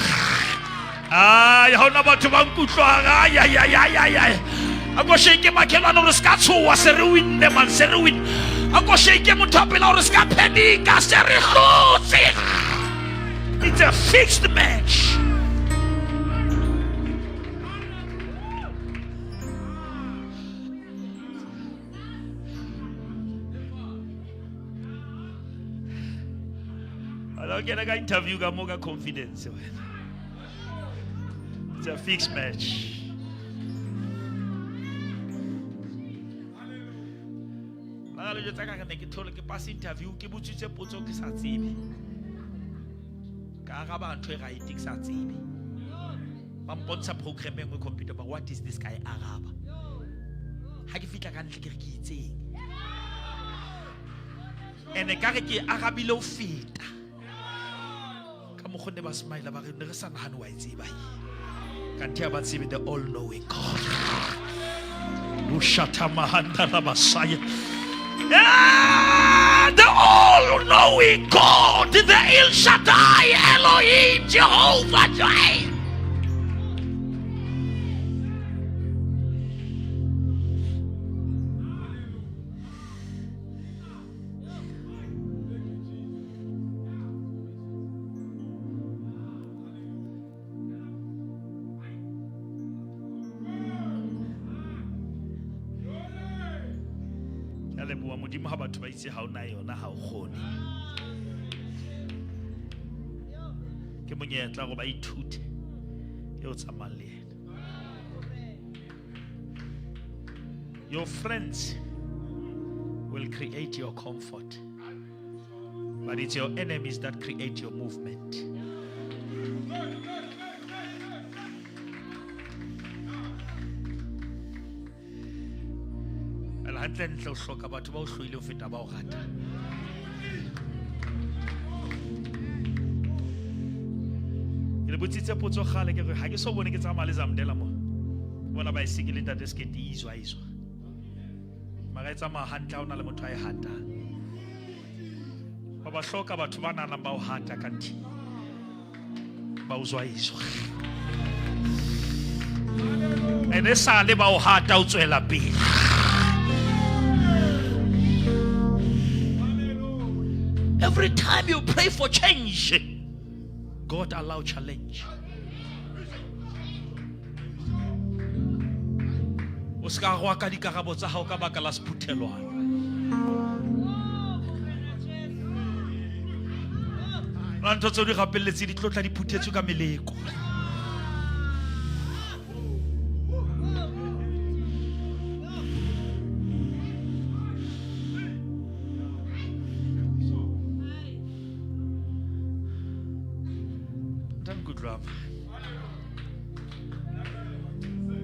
Ai, ha hona batho ba nkutlwang. Ai, ai, ai, ai, ai, ai. A ko shake makhelwane hore se ka tshoha, se re winne, man, se re win. A ko shake motho a pela hore se ka panika, se re hlotse. It's a fixed match. Ala o kena ka interview ka mo ka confidence wena. It's a fixed match. Nna le jwetsa ka re ne ke thole ke pass interview, ke botsitse potso ke sa tsebe. Ka araba ntho e right ke sa tsebe. Ba mpontsha program e nngwe computer, ba what is this guy araba. Ha ke fihla ka ntle ke re ke itseng. Ene ka re ke arabile ho feta. Ka mokgo ne ba smile ba re ne re sa nahane wa e tseba. Kanthe ha ba tsebe the all knowing God. Ushata mahanda la basaya. The all knowing God, the El Shaddai, Elohim, Jehovah Jireh. Leboha Modimo ha batho ba itse ha o na yona ha o kgone. Ke monyetla gore ba ithute e o tsamayang le yena. Your friends will create your comfort, but it's your enemies that create your movement. Well, hantlentle o hloka batho ba o hloile ho feta ba o ratang. Ke le botsitse potso kgale ke re ha ke so bone ke tsamaya le Zamdela mo. Bona baesekele ntate sekete e izwa izwa. Mara e tsamaya hantle ha o na le motho a e hatang. Ba ba hloka batho ba nahanang ba o hata kanthe ba o zwa izwa. Ene sale ba o hata o tswela pele. Every time you pray for change, God allow challenge. O ska rwa ka dikarabo tsa hao ka baka la sephuthelwana. La ntho tseo di rapelletse di tlotla di phuthetswe ka meleko.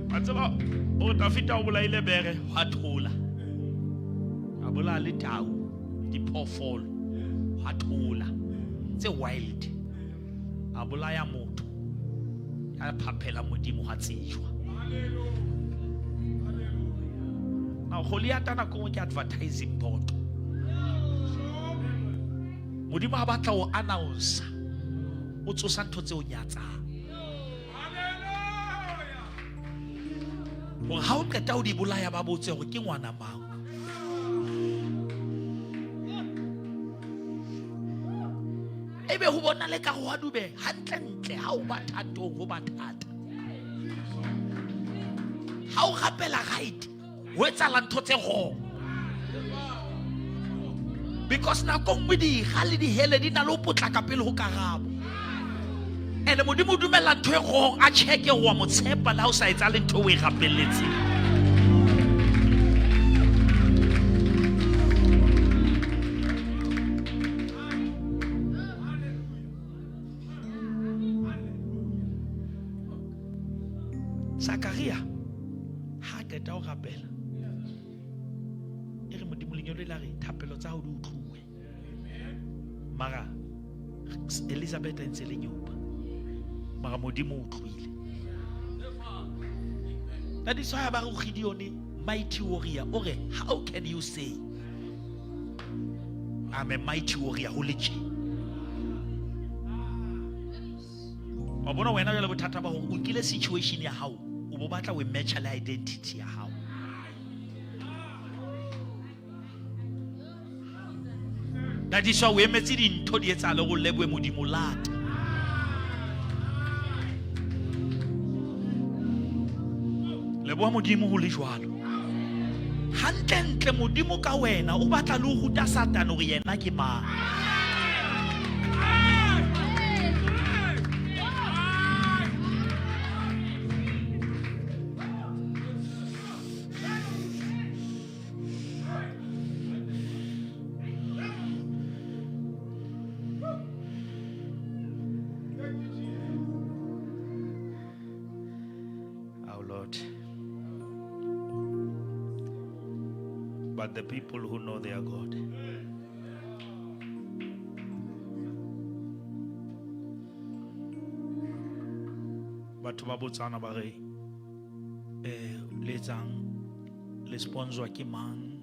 Wa tseba o Dafita o bolaile bere hwa thola. A bolaya le tau, diphoofolo, hwa thola. Tse wild. A bolaya motho. Ya phaphela Modimo hwa tsejwa. Now Goliath nako nngwe ke advertising board. Modimo ha batla ho announce, o tsosa ntho tse o nyatsang. Hore ha o qeta ho di bolaya ba botse hore ke ngwana mang. Ebe ho bona le ka ho dube hantlentle ha o ba thatong ho ba thata. Ha o rapela right, ho etsahala ntho tse wrong. Because nako nngwe dikga le dihele di na le ho potlaka pele ho karabo. Ene Modimo o dumella ntho e wrong, a check-e wa mo tshepa le ha o sa etsahale ntho o e rapelletseng. Zakaria ha qeta ho rapela, e re Modimo lenyolo la re thapelo tsa hao di utluwe. Mara Elizabeth ntse le nyopa. Mara Modimo o utlwile. That is why ba re Gideon mighty warrior. O re how can you say I'm a mighty warrior ho le tje? Wa bona wena jwale bothata ba hore o nkile situation ya hao o bo batla o matcha le identity ya hao. That is why o emetse dintho di etsahale go lebohe Modimo lata. Leboha Modimo ho le jwalo. Hantlentle Modimo ka wena o batla le ho ruta Satane hore yena ke mang. Our Lord. But the people who know their God. Batho ba botsana ba re le etsang, le sponsor ke mang,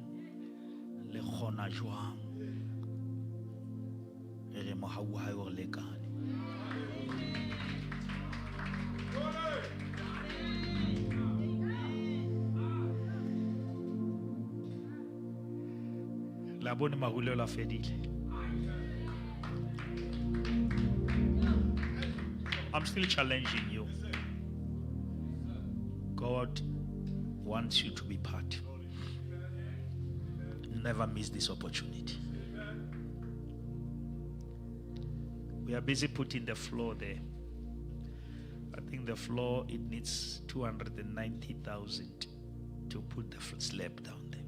le kgona jwang? Re re mohau wa hae o re lekane. La bone marulelo a fedile. I'm still challenging you. God wants you to be part. Never miss this opportunity. We are busy putting the floor there. I think the floor, it needs 290,000 to put the slab down there.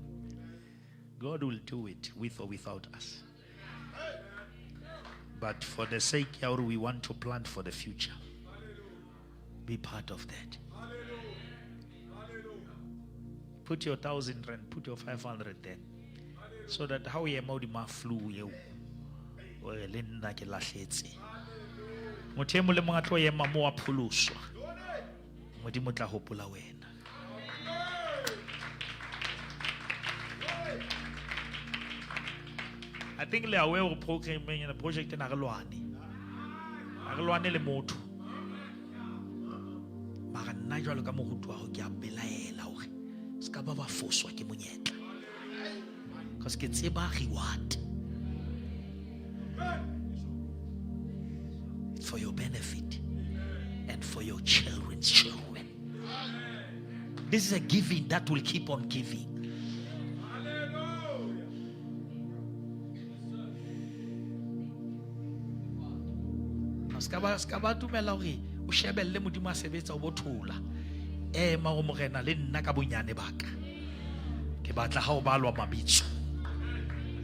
God will do it with or without us. But for the sake of we want to plan for the future. Be part of that. Put your 1,000 rand, put your 500 there. So that how ye ma flu eo. O re le nna ke lahletse. Motho e mong le mong a tlo ema mo a pholoswa. Modimo o tla hopola wena. I think le aware of programming and the project ena re lwane. Ha re lwane le motho. Mara nna jwalo ka moruti wa hao ke a belaela hore se ka ba ba foswa ke monyetla. Because ke tseba reward. It's for your benefit and for your children's children. This is a giving that will keep on giving. Se ka ba dumela hore o shebelle Modimo a sebetsa o bo thola. Ema o morena le nna ka bonyane ba ka. Ke batla ha o balwa mabitso.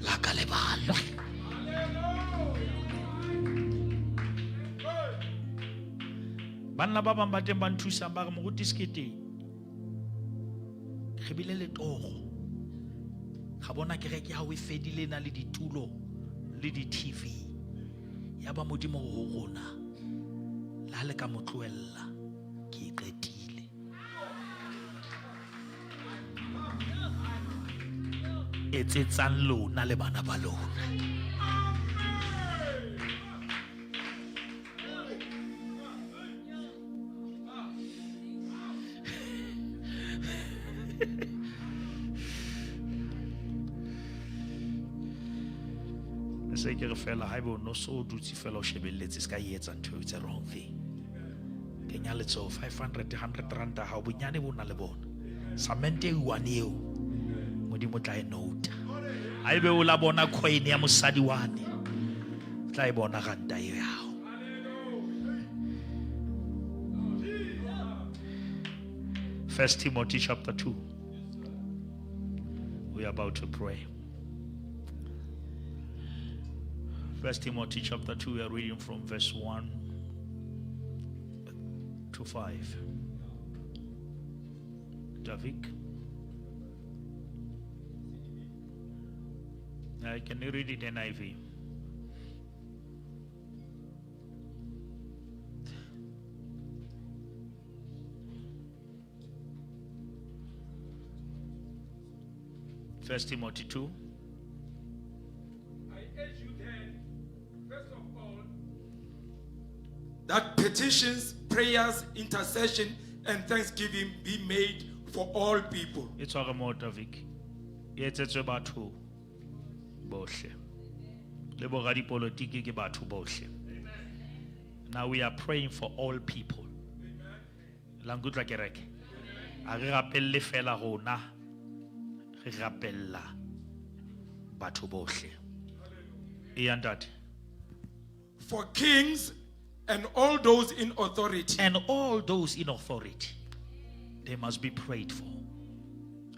La ka le balwe. Banna ba bang ba teng ba nthusang ba re moruti Sekete, re bile le toro. Ga bona kereke ya hao e fedile e na le ditulo le di-T_V. Ya ba Modimo ho rona, le ha le ka mo tlohella, ke e qetile. Etsetsang lona le bana ba lona. Se ke re fela haeba o no so dutse fela o shebelletse se ka e etsa ntho it's a wrong thing. Kenya letsoho 500, 100 rand ha o bonyane bo na le bona. Samente e one eo Modimo tla e nota. Haebe o la bona coin ya mosadi wane, tla e bona ranta eo ya hao. 1 Timothy chapter 2. We are about to pray. 1 Timothy chapter 2, we are reading from verse 1 to 5. Davik. Can you read it NIV? 1 Timothy 2. I urge you then, first of all, that petitions, prayers, intercession, and thanksgiving be made for all people. E tshware moo, Davik. E etsetswe batho bohle. Le bo radipolotiki ke batho bohle. Now we are praying for all people. La nkutlwa kereke. A re rapelle fela rona. Re rapella batho bohle. Eya ntate. For kings and all those in authority. And all those in authority, they must be prayed for.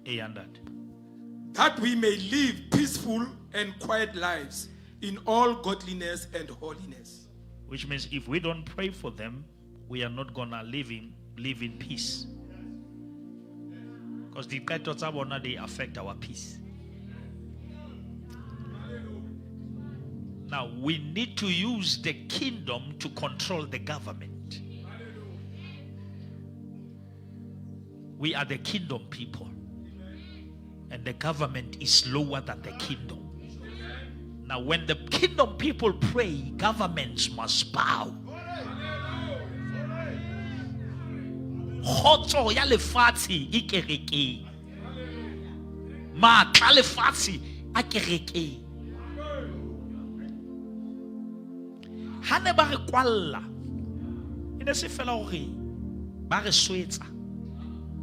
Eya ntate. That we may live peaceful and quiet lives in all godliness and holiness. Which means if we don't pray for them, we are not going to live in peace. Because the qeto tsa bona, they affect our peace. Now, we need to use the kingdom to control the government. We are the kingdom people. And the government is lower than the kingdom. Now, when the kingdom people pray, governments must bow. Kgotso ya lefatshe e kerekeng. Matla lefatshe a kerekeng. Ha ne ba re kwalla, e ne se fela hore ba re swetsa.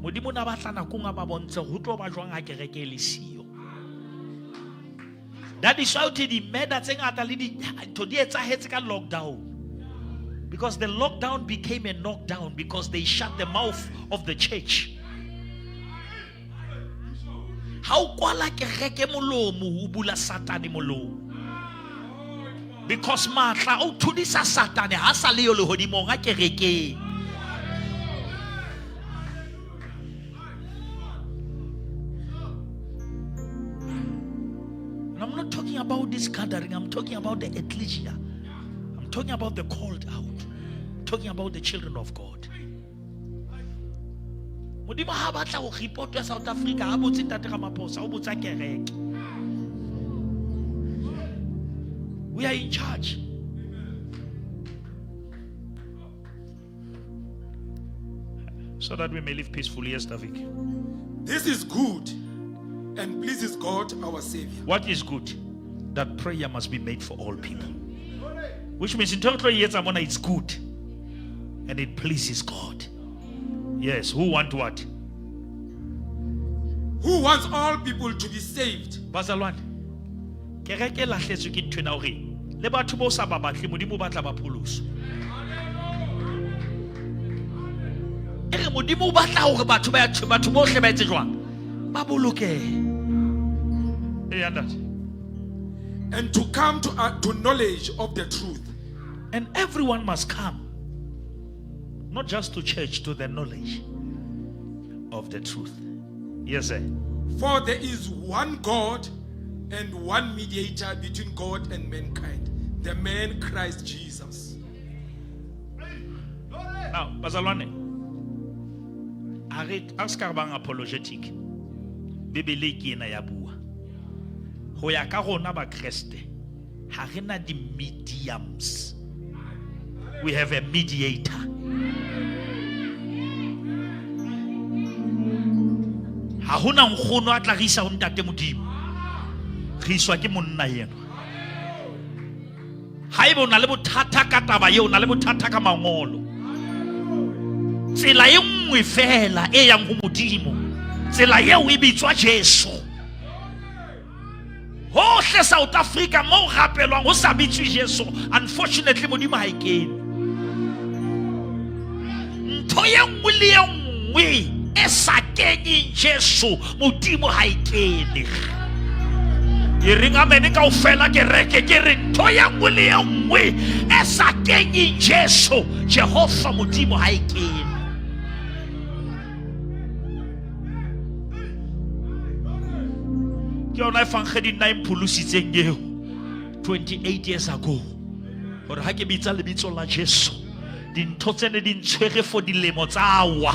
Modimo na batla nakong a ba bontshe ho tlo ba jwang ha kereke e le siyo. That is why the murder tse ngata le dintho di etsahetse ka lockdown. Because the lockdown became a knockdown because they shut the mouth of the church. Ha o kwala kereke molomo, o bula Satane molomo. Because matla o thudisa Satane ha sa le yo lehodimong a kerekeng. And I'm not talking about this gathering. I'm talking about the ecclesia. I'm talking about the called out. I'm talking about the children of God. Modimo ha batla go report ya South Africa ha botse Ntate Ramaphosa, o botsa kereke. We are in charge. So that we may live peacefully. Yes, David. This is good and pleases God our Savior. What is good? That prayer must be made for all people. Which means in total years, it's good. And it pleases God. Yes, who want what? Who wants all people to be saved? Bazalwane, kereke e lahletswe ke ntho ena hore le batho bo sa ba batle Modimo o batla ba pholoswe. E re Modimo o batla hore batho ba batho bohle ba etse jwang? Ba bolokehe. Ee, ntate. And to come to knowledge of the truth. And everyone must come. Not just to church, to the knowledge of the truth. Yes, sir. For there is one God and one mediator between God and mankind, the man Christ Jesus. Now, bazalwane, a re a se ka re bang apologetic. Bibele ke ena ya bua. Ho ya ka rona ba Kreste, ha re na di mediums. We have a mediator. Ha hona nkgono a tla re isa ho Ntate Modimo. Re iswa ke monna eno. Haeba o na le bothata ka taba eo, o na le bothata ka mangolo. Tsela e nngwe fela e yang ho Modimo. Tsela eo e bitswa Jesu. Hohle South Africa moo rapelwang ho sa bitswe Jesu, unfortunately Modimo ha e kene. Ntho e nngwe le e nngwe e sa kenyeng Jesu, Modimo ha e kene. E reng amen kaofela kereke, ke re ntho e nngwe le e nngwe e sa kenyeng Jesu, Jehova Modimo ha e kene. Ke yona evangeli nna e mpholositseng eo 28 years ago. Hore ha ke bitsa lebitso la Jesu, dintho tse ne di ntshwere for dilemo tsa wa.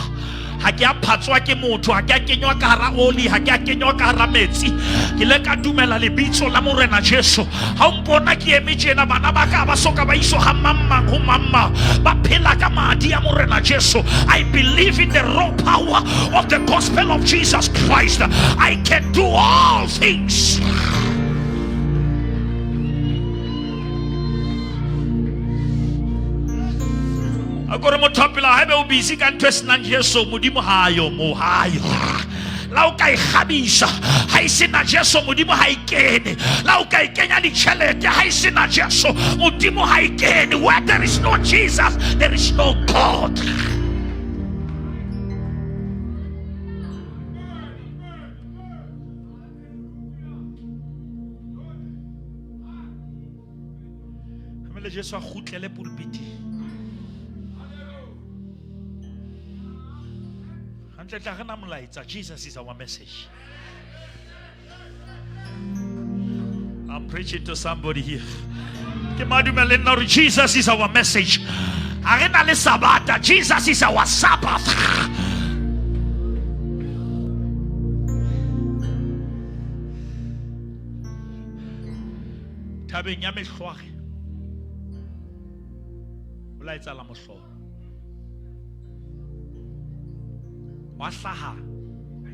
Ha ke a phatswa ke motho, ha ke a kenywa ka hara oli, ha ke a kenywa ka hara metsi. Ke ile ka dumela lebitso la Morena Jesu. Ha o mpona ke eme tjena, bana ba ka ba soka ba iswa ha mang mang ho mang mang. Ba phela ka madi a Morena Jesu. I believe in the raw power of the gospel of Jesus Christ. I can do all things. A kore motho a pela haebe o busy ka ntho e senang Jesu, Modimo ha yo mo, ha yo. La o ka ikgabisa, ha e sena Jesu, Modimo ha e kene. La o ka e kenya ditjhelete, ha e sena Jesu, Modimo ha e kene. Where there is no Jesus, there is no God. Mmele Jesu a kgutlele pulpiti. Hantle tla re na molaetsa. Jesus is our message. I'm preaching to somebody here. Ke madumele nna hore Jesus is our message. Ha re na le Sabata. Jesus is our Sabbath. Thabeng ya mehlware o la etsahala mohlolo. Wa hlaha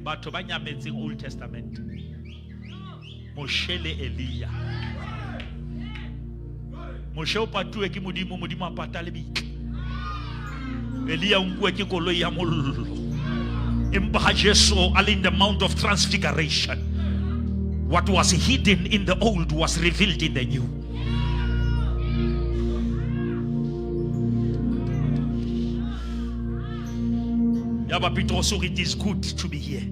batho ba nyametseng Old Testament, Moshe le Elia. Moshe o patuwe ke Modimo, Modimo a pata lebitla. Elia o nkuwe ke koloi ya mollo. Empa ha Jesu a le in the Mount of Transfiguration, What was hidden in the old was revealed in the new. Yaba Petros o re, it is good to be here.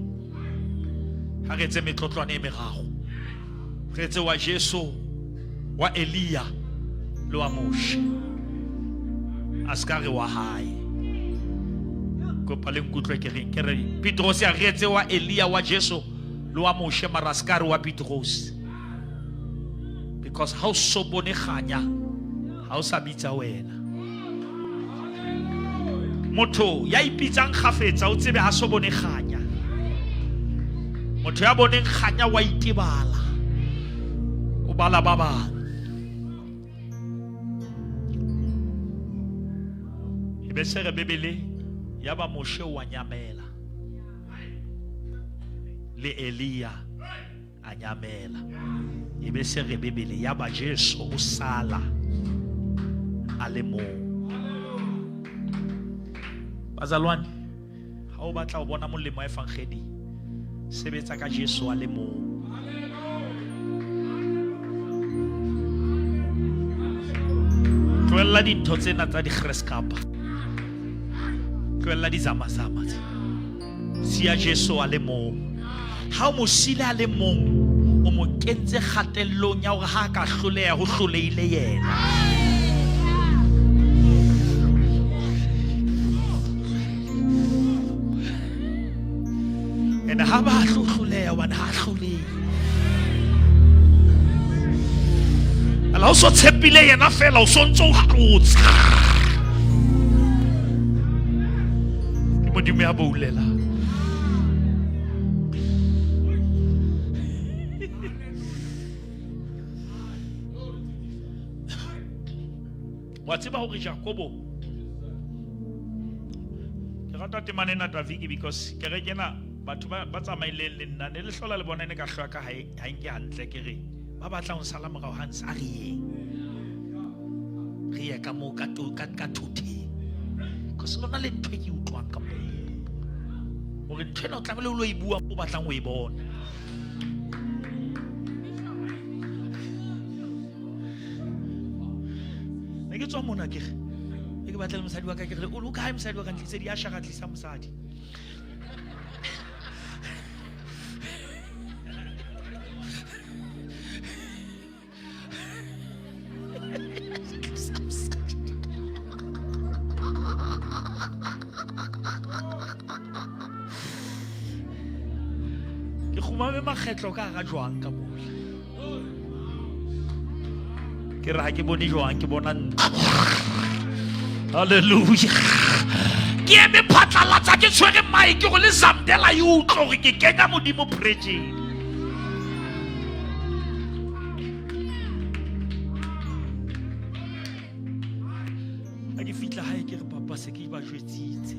Ha re etse metlotlwane e meraro. Re etse wa Jesu, wa Elia le wa Moshe. A ska re wa hae. Kopa le nkutlwe ke reng, ke re Petros a re etse wa Elia, wa Jesu le wa Moshe, mara a ska re wa Petros. Because ha o so bone kganya, ha o sa bitsa wena. Motho ya ipitsang kgafetsa o tsebe ha so bone kganya. Motho ya boneng kganya wa itebala, o bala ba bang. E be se re Bibele ya ba Moshe wa nyamela le Elia a nyamela. E be se re Bibele ya ba Jesu o sala a le mong. Bazalwane, ha o batla ho bona molemo wa evangeli, sebetsa ka Jesu a le mong. Tlohella dintho tsena tsa di-greskapa, tlohella di-zamazama tse. Siya Jesu a le mong. Ha o mo siile a le mong, o mo kentse kgatellong ya hore ha a ka hloleha, ho hlolehile yena. And ha ba tlo hloleha, hobane ha hlolehe. Ala o so tshepile yena fela, o so ntso o hlotse. Ke Modimo ya boulela. Wa tseba hore Jakobo, ke rata temana ena Tafiki, because kereke ena batho ba tsamaileng le nna ne le hlola le bona ne ka hloya ka ha e nke hantle, ke re ba batlang ho sala morao ha ntse a re yeng, re ye ka moo ka thoteng, because lona le ntho e ke utlwang ka moo hore ntho ena o tlamehile o lo e bua o batlang ho e bona. Ne ke tswa mona ke re, ne ke batla le mosadi wa ka, ke re, o lo kae mosadi wa ka? Ntlise di a shaka, tlisa mosadi. Ke kgumame makgetlo ka hara jwang ka mola. Ke re ha ke bone jwang, ke bona ntlo. Hallelujah. Ke eme phatlalatsa, ke tshwere mic gore le Zamdela e utlwe hore ke kenya Modimo preaching. Ha ke fihla hae ke re papa se ke ba jwetsitse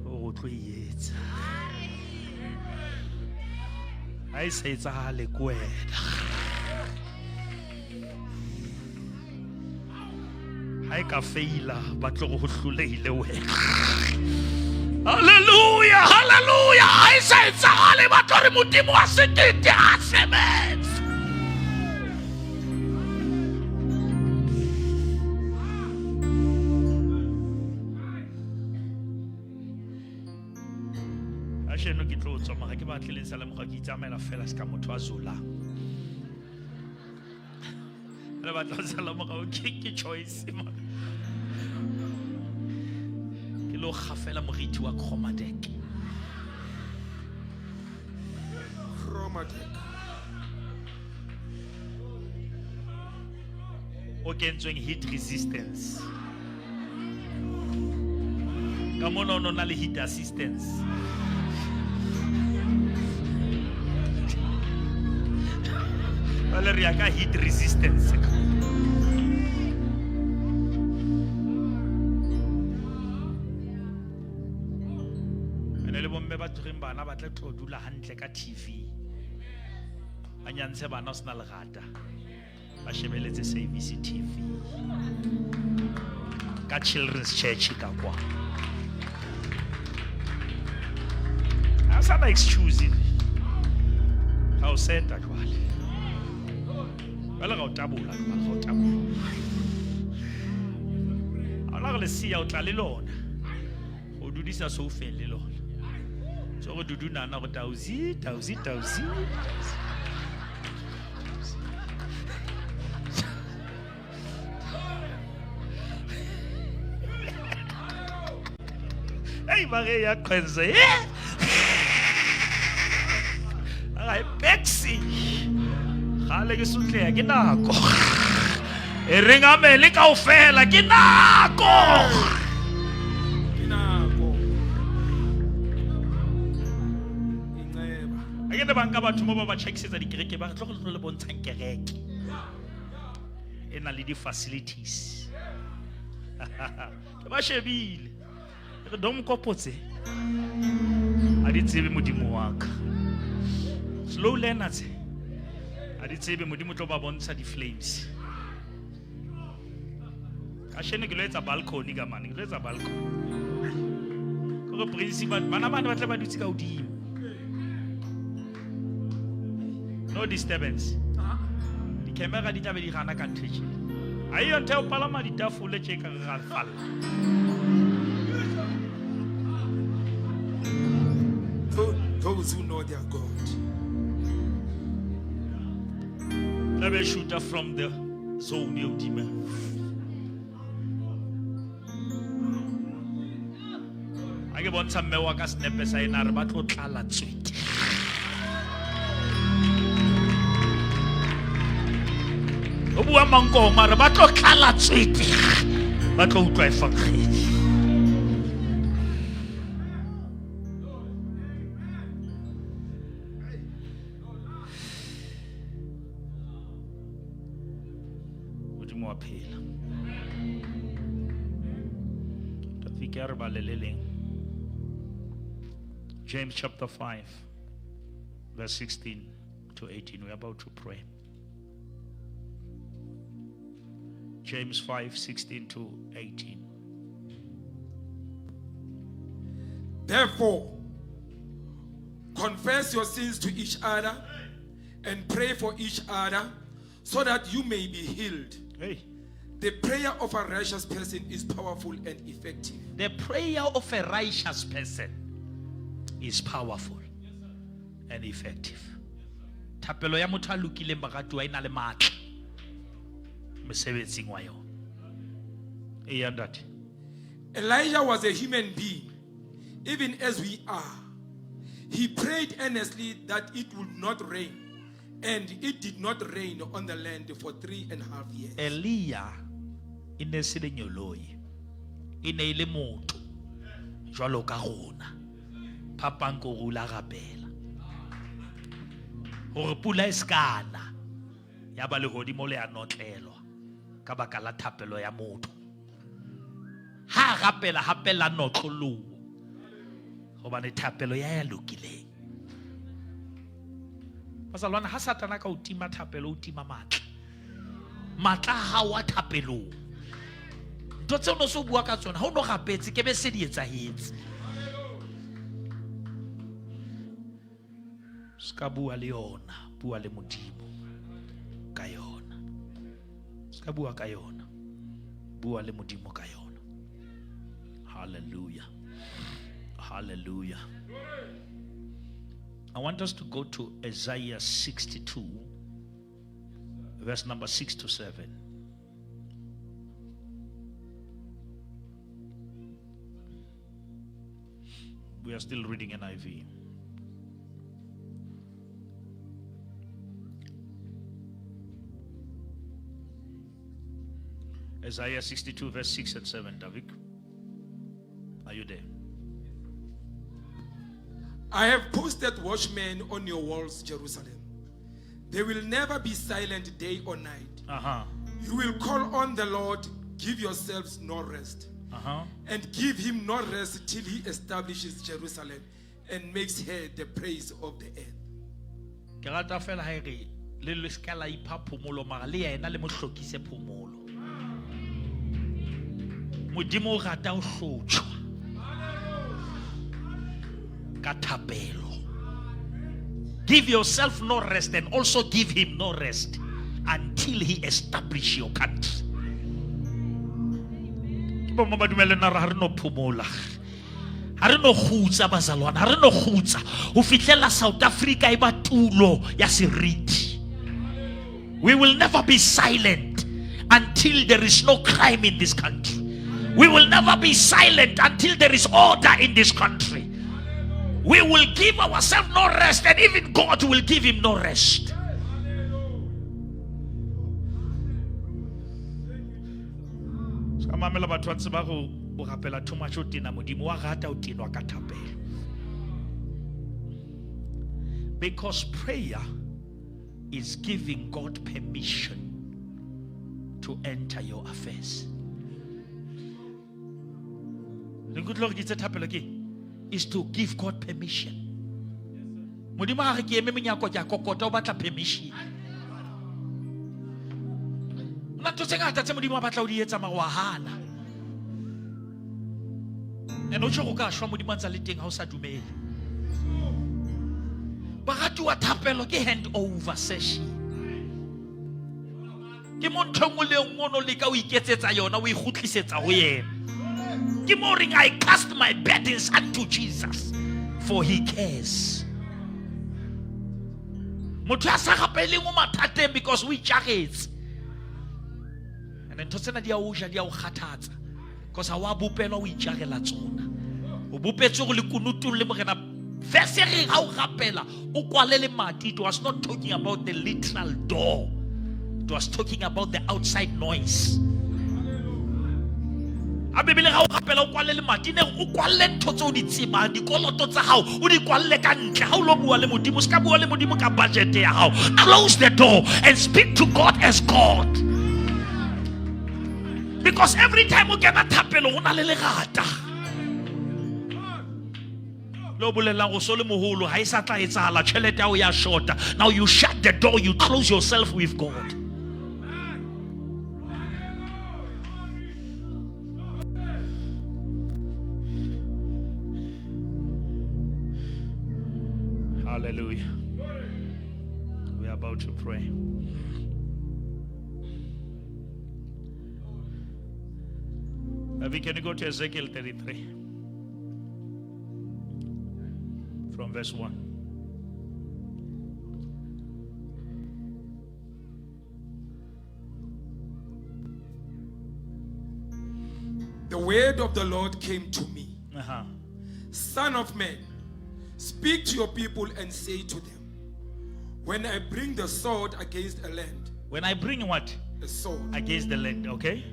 hore o tlo e etsa. Ha e sa etsahale ke wena. Ha e ka feila ba tlo re ho hlolehile wena. Hallelujah, hallelujah. Ha e sa etsahale ba tlo re Modimo wa sekete ha sebetse. Kajeno ke tlo tswa mara ke batle le sala morao, ke itsamaela fela se ka motho a zolang. Le batla ho sala morao, ke choice mara. Ke lo kgafela moriti wa Chromadek. Chromadek. O kentsweng heat resistance. Ka mona o no na le heat assistance. Jwale re ya ka heat resistance. Ene le bomme ba tshwereng bana ba tla tlo dula hantle ka TV. Ba nyantshe bana ho sena lerata. Ba shebeletse SABC TV. Ka Children's Church ka kwa. Ha sa na excuse. Ga o seta jwale. Jwale ga o tabola, jwale ga o tabola. Ha ona re leseya o tla le lona. O dudisa soufeng le lona. So re dudunana go tausi, tausi, tausi. Ei, ba re ya qhense. Eh? Ai, Pexi. Gale ke sotleha ke nako. E reng amele kaofela ke nako. Ke nako. Inceba. A ke ne banka batho mo ba ba tjhakisetsa dikereke ba re tlo re tlo le bontshang kereke. E na le di-facilities. Ke ba shebile. Re domkopo tse. Ha di tsebe modimo wa ka. Slow learner tse. Ha di tsebe modimo tlo ba bontsha di-flames. Kasheno ke lo etsa balcony ka mane, ke lo etsa balcony. Kore prince bana bane ba tle ba dutse ka hodimo. No disturbance. Di-camera di tla be di gana ka ntho e tjena. Ha eyo ntho ya ho palama ditafole tje ka re ra falla. Those who know their God. Tla be shoota from the zone e hodimo. Ha ke bontsha mme wa ka senepe sa ena, a re ba tlo tlala tswete. O bua mankoma, a re ba tlo tlala tswete. Ba tlo utlwa evangeli. Modimo wa phela. Tafika ya re balele leng. James chapter 5, verse 16 to 18. We're about to pray. James 5, 16 to 18. Therefore, confess your sins to each other and pray for each other so that you may be healed. Hey. The prayer of a righteous person is powerful and effective. The prayer of a righteous person is powerful and effective. Thapelo ya motho a lokileng baratuwa e na le matla mosebetsing wa yona. Eya ntate. Elijah was a human being, even as we are. He prayed earnestly that it would not rain, and it did not rain on the land for 3.5 years. Elia e ne se lenyoloi, e ne e le motho jwalo ka rona. Phapang ke hore o la rapela hore pula e se ka na, ya ba lehodimo le a notlelwa ka baka la thapelo ya motho. Ha rapela hape la notloloha, hobane thapelo ya ya lokileng. Bazalwane, ha Satana ka o tima thapelo, o tima matla. Matla a hao a thapelong. Ntho tseo no so bua ka tsona, ha o no rapetse, ke be se di etsahetse. Ska bua le yona, bua le Modimo ka yona. Ska bua ka yona, bua le Modimo ka yona. Hallelujah. Hallelujah. I want us to go to Isaiah 62, verse number 6 to 7. We are still reading NIV. Isaiah 62, verse 6 and 7. David, are you there? I have posted watchmen on your walls, Jerusalem. They will never be silent day or night. You will call on the Lord, give yourselves no rest. And give him no rest till he establishes Jerusalem and makes her the praise of the earth. Ke rata fela ha e re, le le ska la ipha phomolo, mara le yena le mo hlokise phomolo. Modimo o rata ho hlotjhwa ka thapelo. Give yourself no rest and also give him no rest until he establish your country. Ke bo ba dumele nna re ha re no phomola. Ha re no kgutsa bazalwane, ha re no kgutsa ho fihlela South Africa e ba tulo ya seriti. We will never be silent until there is no crime in this country. We will never be silent until there is order in this country. We will give ourselves no rest, and even God will give him no rest. Ska mamela batho ba ntse ba go o rapela too much o tena modimo wa rata o tenwa ka thapelo. Because prayer is giving God permission to enter your affairs. Le nkutlwe hore ke itse thapelo ke is to give God permission. Modimo ha re ke eme monyako ke a kokota o batla permission. Hona ntho tse ngata tse modimo a batla o di etsa mara wa hana. And o tjho go ka shwa modimo a ntsa le teng ha o sa dumele. Baratuwa thapelo ke hand over session. Ke mo ntho e nngwe le e nngwe o no leka o iketsetsa yona o e kgutlisetsa ho yena. Ke mo reng I cast my burdens unto Jesus for he cares. Motho ya sa rapeleng o mathateng because o itjaretse. And ntho tsena di a o ja di a o kgathatsa because ha wa bopelwa o itjarela tsona. O bopetswe go le kunutung le morena. Verse e reng ha o rapela o kwale lemati, it was not talking about the literal door. It was talking about the outside noise. A Bibele ga o rapela o kwale lemati ne o kwalle ntho tse o di tsebang, dikoloto tsa hao o di kwalle ka ntle. Ha o lo bua le modimo, se ka bua le modimo ka budget ya hao. Close the door and speak to God as God. Because every time o kena thapelo go na le lerata le o bolellang go so le moholo ha e sa tla etsahala, tjhelete ya hao ya shota. Now you shut the door, you close yourself with God. Hallelujah. We are about to pray. Avi, can you go to Ezekiel 33? From verse 1. The word of the Lord came to me. Son of man, speak to your people and say to them, when I bring the sword against a land. When I bring what? A sword. Against the land, okay?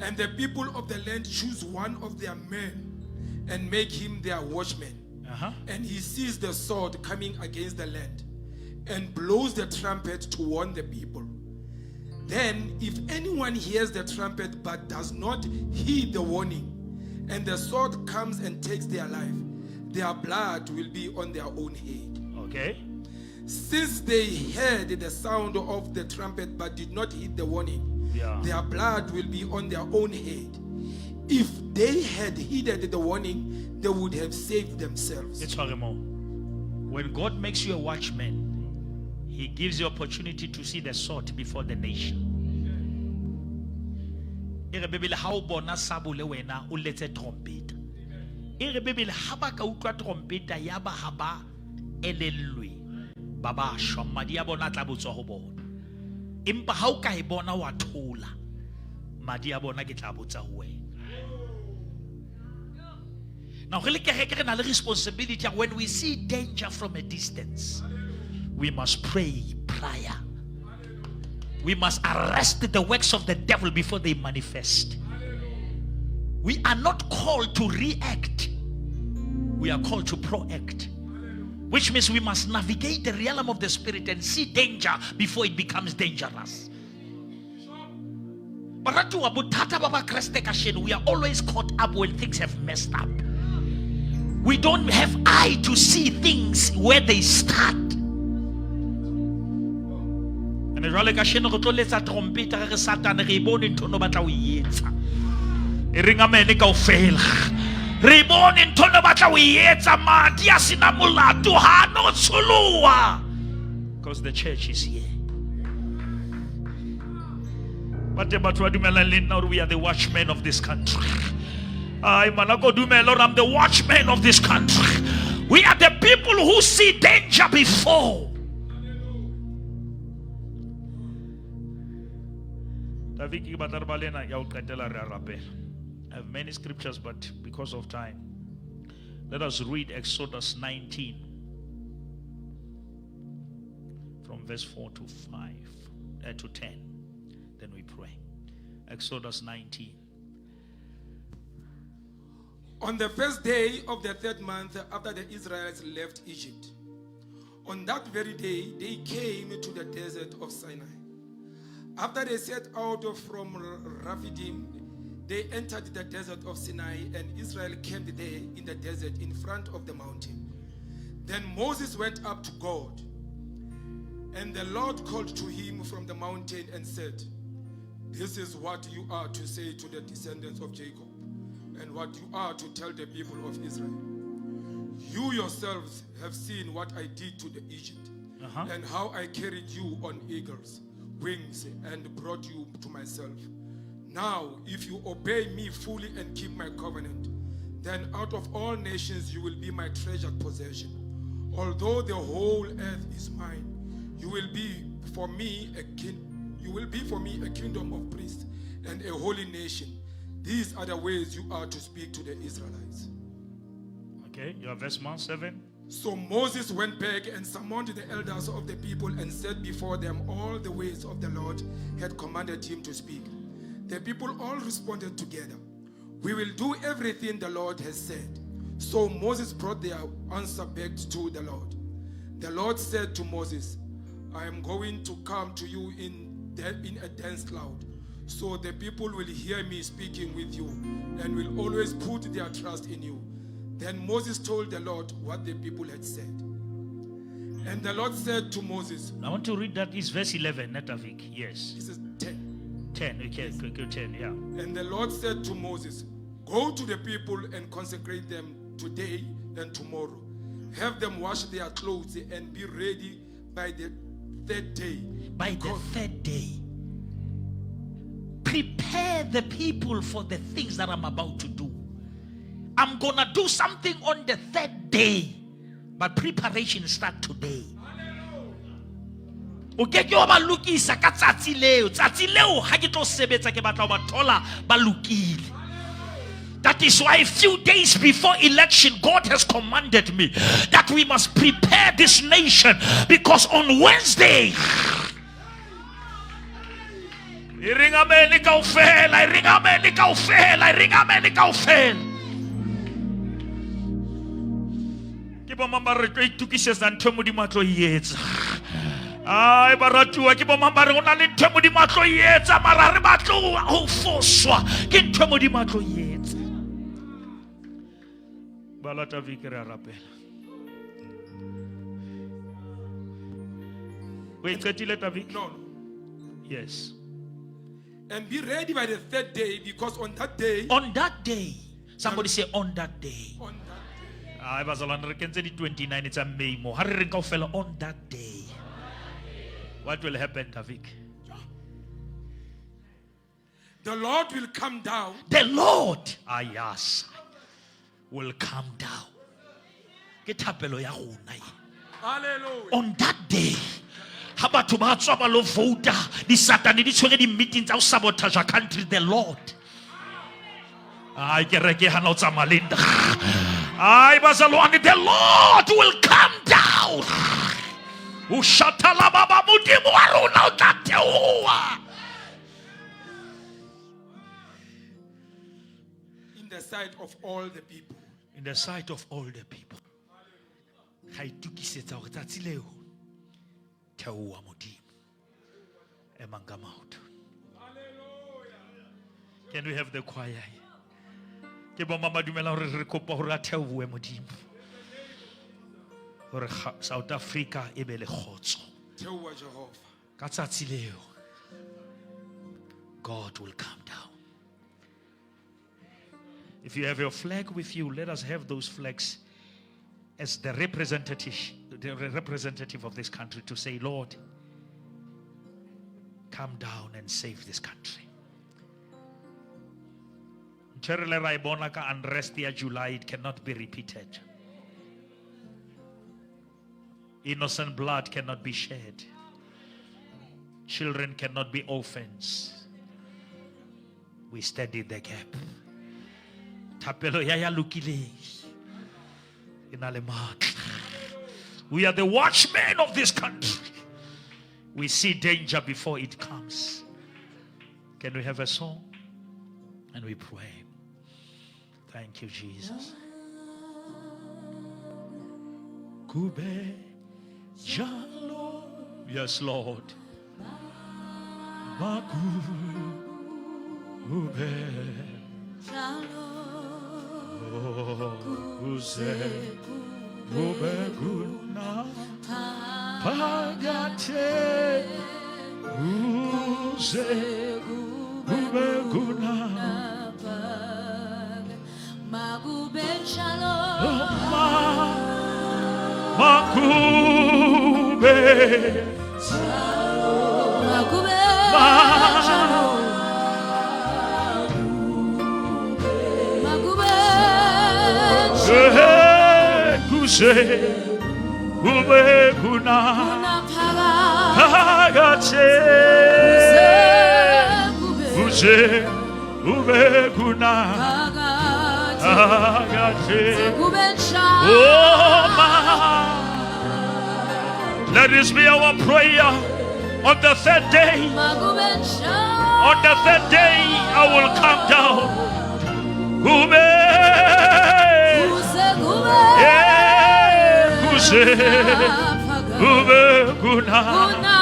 And the people of the land choose one of their men and make him their watchman. And he sees the sword coming against the land and blows the trumpet to warn the people. Then if anyone hears the trumpet but does not heed the warning, and the sword comes and takes their life, their blood will be on their own head. Okay. Since they heard the sound of the trumpet but did not heed the warning, their blood will be on their own head. If they had heeded the warning, they would have saved themselves. It's horrible. When God makes you a watchman, he gives you opportunity to see the sword before the nation. E re Bibele ha o bona sabole wena o letse trompeta. E re Bibele ha ba ka utlwa trompeta ya ba ha ba elellwe, ba ba shwa, madi a bona a tla botswa ho bona. Empa ha o ka e bona wa thola, madi a bona ke tla botsa ho wena. Now, re le kereke re na le responsibility ya when we see danger from a distance, we must pray prayer. We must arrest the works of the devil before they manifest. We are not called to react. We are called to proact. Which means we must navigate the realm of the spirit and see danger before it becomes dangerous. Baratuwa, bothata ba Bakreste kasheno, we are always caught up when things have messed up. We don't have eye to see things where they start. And jwale kasheno re tlo letsa trompeta re re Satane re e bone ntho no batla ho e etsa. E reng amen kaofela. Re bone ntho no batla ho e etsa, madi a sena molato ha no tsholoha. Because the church is here. But batho ba dumelang le nna hore we are the watchmen of this country. Ai, mana ko dumela hore I'm the watchman of this country. We are the people who see danger before. David ke batla re ba le ena ya ho qetela re a rapela. I have many scriptures, but because of time, let us read Exodus 19 from verse 4 to 5, to 10. Then we pray. Exodus 19. On the first day of the third month after the Israelites left Egypt, on that very day they came to the desert of Sinai. After they set out from Rephidim, they entered the desert of Sinai, and Israel camped there in the desert in front of the mountain. Then Moses went up to God, and the Lord called to him from the mountain and said, "This is what you are to say to the descendants of Jacob, and what you are to tell the people of Israel. You yourselves have seen what I did to the Egypt, and how I carried you on eagles' wings and brought you to myself. Now, if you obey me fully and keep my covenant, then out of all nations you will be my treasured possession. Although the whole earth is mine, you will be for me a king. You will be for me a kingdom of priests and a holy nation. These are the ways you are to speak to the Israelites." Okay, your verse 1, 7. So Moses went back and summoned the elders of the people and said before them all the ways of the Lord had commanded him to speak. The people all responded together, "We will do everything the Lord has said." So Moses brought their answer back to the Lord. The Lord said to Moses, "I am going to come to you in a dense cloud, so the people will hear me speaking with you and will always put their trust in you." Then Moses told the Lord what the people had said. And the Lord said to Moses, I want to read that is verse 11, not Avik. Yes. This is 10. 10. Okay, go, go 10, yeah. And the Lord said to Moses, "Go to the people and consecrate them today and tomorrow. Have them wash their clothes and be ready by the third day." By the third day. Prepare the people for the things that I'm about to do. I'm going to do something on the third day. But preparation start today. O ke ke wa ba lokisa ka tsatsi leo. Tsatsi leo ha ke tlo sebetsa ke batla ho ba thola ba lokile. That is why a few days before election, God has commanded me that we must prepare this nation, because on Wednesday, e reng amen kaofela, e reng amen kaofela, e reng amen kaofela. Ke bo mang ba re tlo itokisetsa ntho e Modimo a tlo e etsa? Ai, baratuwa, ke bo mang ba re ho na le ntho e Modimo a tlo e etsa, mara re batle ho foswa ke ntho e Modimo a tlo e etsa. Balata viki re a rapela. O e qetile, Tavik? No, no. Yes. And be ready by the third day, because on that day, On that day, somebody say on that day. On that day. Ai, bazalwane, re kentse di 29 tsa May mo. Ha re reng kaofela on that day. What will happen, Tavik? The Lord will come down. The Lord, yes, will come down. Ke thapelo ya rona e. Hallelujah. On that day, ha batho ba tswa ba lo vouta, di Satane di tshwere di-meeting tsa ho sabotage country, the Lord. Ai, kereke hana o tsamaya le nna. Ai, bazalwane, the Lord will come down. O shatala baba Modimo wa rona o tla theoha. In the sight of all the people. In the sight of all the people. Ga itokisetsa hore tsatsi leo theoha Modimo. Emang ka maoto. Can we have the choir here? Ke bo mama dumela hore re kopa hore a theohe Modimo. Hore South Africa e be le kgotso. Theoha Jehova. Ka tsatsi leo, God will come down. If you have your flag with you, let us have those flags as the the representative of this country to say, Lord, come down and save this country. Ntho e re le ra e bona ka unrest ya July, it cannot be repeated. Innocent blood cannot be shed. Children cannot be orphans. We stand in the gap. Thapelo ya ya lokileng e na le matla. We are the watchmen of this country. We see danger before it comes. Can we have a song? And we pray. Thank you, Jesus. Kube njalo. Yes, Lord. Makube kuze kube kuna phakathe kuze kube kuna Makube njalo. Makube Makube njalo. Makube kuze kube kuna phakathe phakathe kuze kuze kube kuna phakathe phakathe kube njalo. Oh, ma. Let this be our prayer on the third day. Makube njalo. On the third day, I will come down. Kube, Kuze kube kuze, kube kuna kuna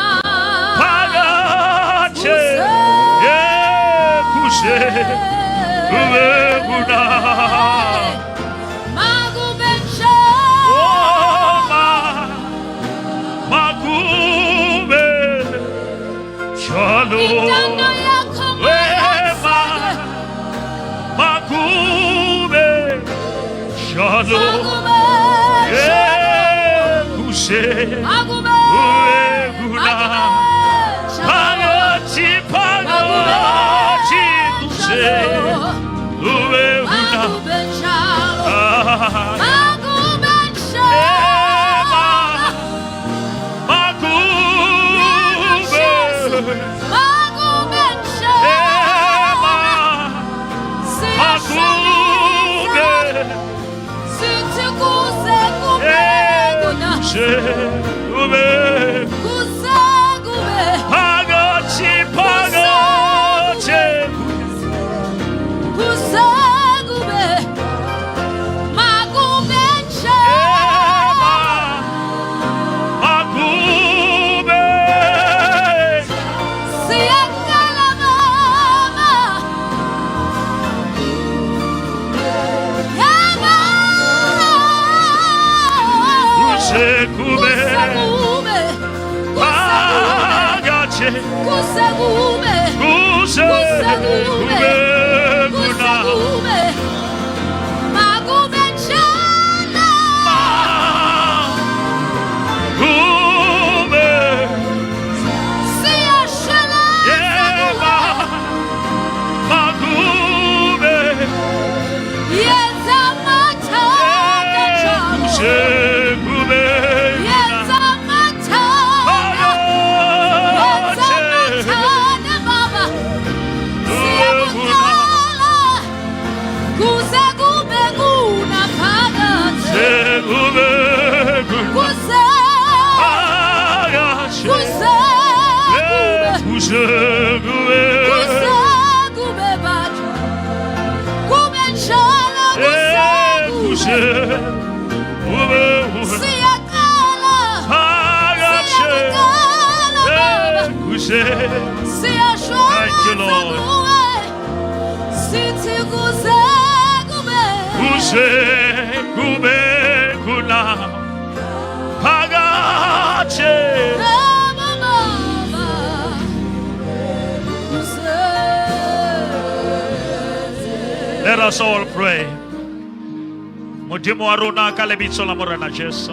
phakathe. Kuze, kube kuna. Makube njalo. Oh, ma, makube njalo. Intando yakho Wema, makube njalo. Makube Kuze, Makube kube kuna. njalo. Phakathi, phakathi, kuze, kube kuna. Makube njalo. Ah, Makube njalo. ema, makube. Makube njalo. Ema, makube. Sithi kuze kube kuna. Kuze, kube. Kuze kube. Phakathi, phakathi. Kuze kube. Makube njalo. Ema, makube. Siyakhala baba. Yebo. Kuze kube. Kuze kube. Phakathi. Kuze kube. Kuze kube Kuze kuna. kube. Makube njalo. Makube. Siyasheleza Ema, makube. Yenza amathanda njalo. Kuze kube kuna. Yenza amathanda. Yenza amathanda baba. Siyakucela. Kuze kube kuna phakathi. Kuze kube kuna. Kuze. Phakathi. Kuze kube. Kuze kube. Kuze kube bathu. Kube njalo kuze Kuze kube. kube. Siyacela. Phakathi. Siyacela baba. Kuze. Thank you, Siyashona Lord. kuwe. Sithi kuze kube. Kuze kube kuna. Phakathi. Baba, baba. Kuze. Let us all pray. Modimo wa rona ka lebitso la Morena Jesu.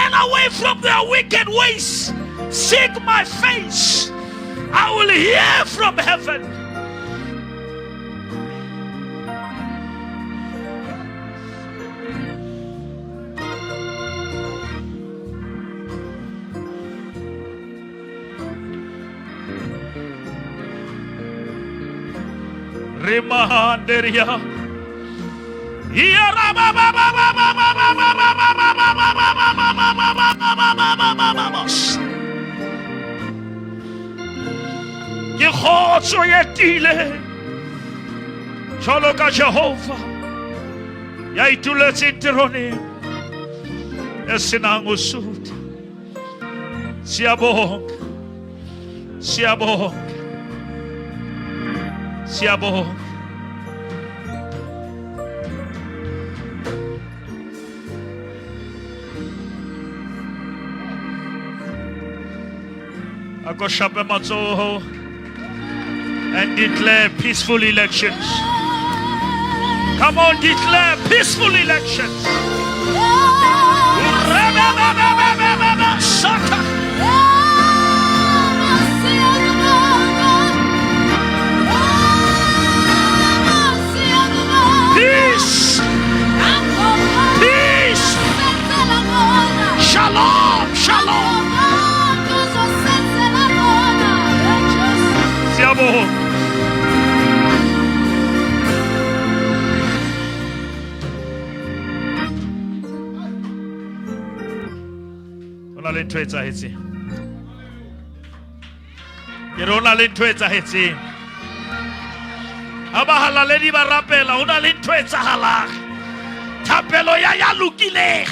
Turn away from their wicked ways. Seek my face. I will hear from heaven. Rimahanderia. Ke kgotso ye tiile jwalo ka Jehova ya ituletseng teroneng e senang ho sutha. Siyabonga, siyabonga, siyabonga. Ako shape matsoho and declare peaceful elections. Come on, declare peaceful elections. Sata. Peace, peace, shalom, shalom. Siyabonga. Ho na le ntho e etsahetseng. Ke re ho na le ntho e etsahetseng. Ha bahalaledi ba rapela, ho na le ntho e etsahalang. Thapelo ya ya lokileng.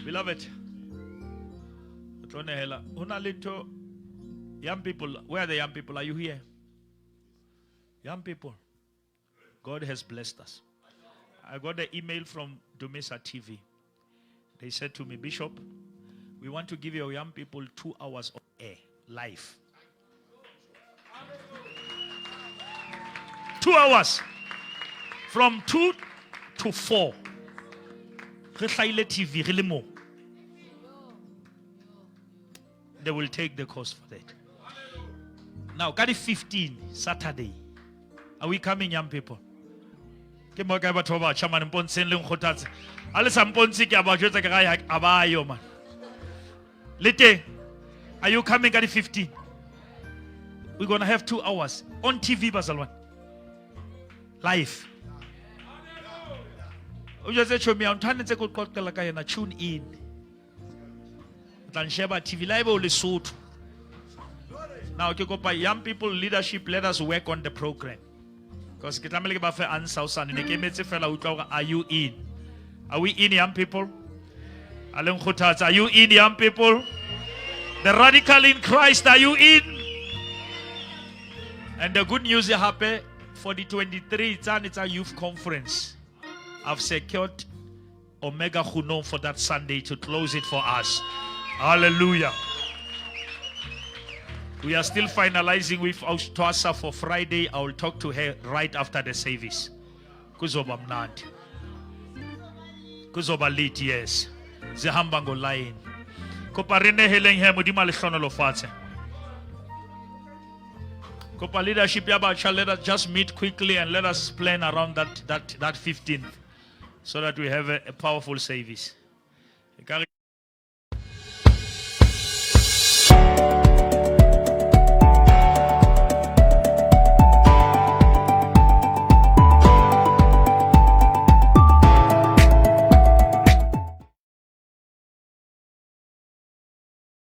Beloved, o tlo nehela. Ho na le ntho. Young people, where are the young people? Are you here? Young people, God has blessed us. I got the email from Dumisa TV. They said to me, Bishop, we want to give your young people 2 hours of air, live. 2 hours. From 2 to 4. Re hlaile TV, re le mo. They will take the cost for that. Now, ka di 15, Saturday. Are we coming, young people? Ke mo kae batho ba batjha mane, mpontsheng le nkgothatse. A le sa mpontshe ke a ba jwetsa ke ga a ba yo man. Le teng? Are you coming ka di 15? We're going to have 2 hours on TV, bazalwane. Live. O jwetse chomi ya ntho a ntse ke o qoqela ka yena, tune in. O tla nsheba TV live o Lesotho. Now ke kopa young people leadership, let us work on the program. Because ke tlamehile ke ba fe answer hosane, ne ke emetse fela utlwa hore are you in? Are we in, young people? A le nkgothatsa, are you in, young people? The radical in Christ, are you in? And the good news hape for the 23 tsane tsa youth conference, I've secured Omega Khunou for that Sunday to close it for us. Hallelujah. We are still finalizing with Twasa for Friday. I will talk to her right after the service. Kuzoba mnandi. Kuzoba lit, yes. Zihamba ngo line. Kopa re neheleng he Modimo a le hlohonolofatse. Kopa leadership ya batjha, let us just meet quickly and let us plan around that 15th so that we have a powerful service. Ekare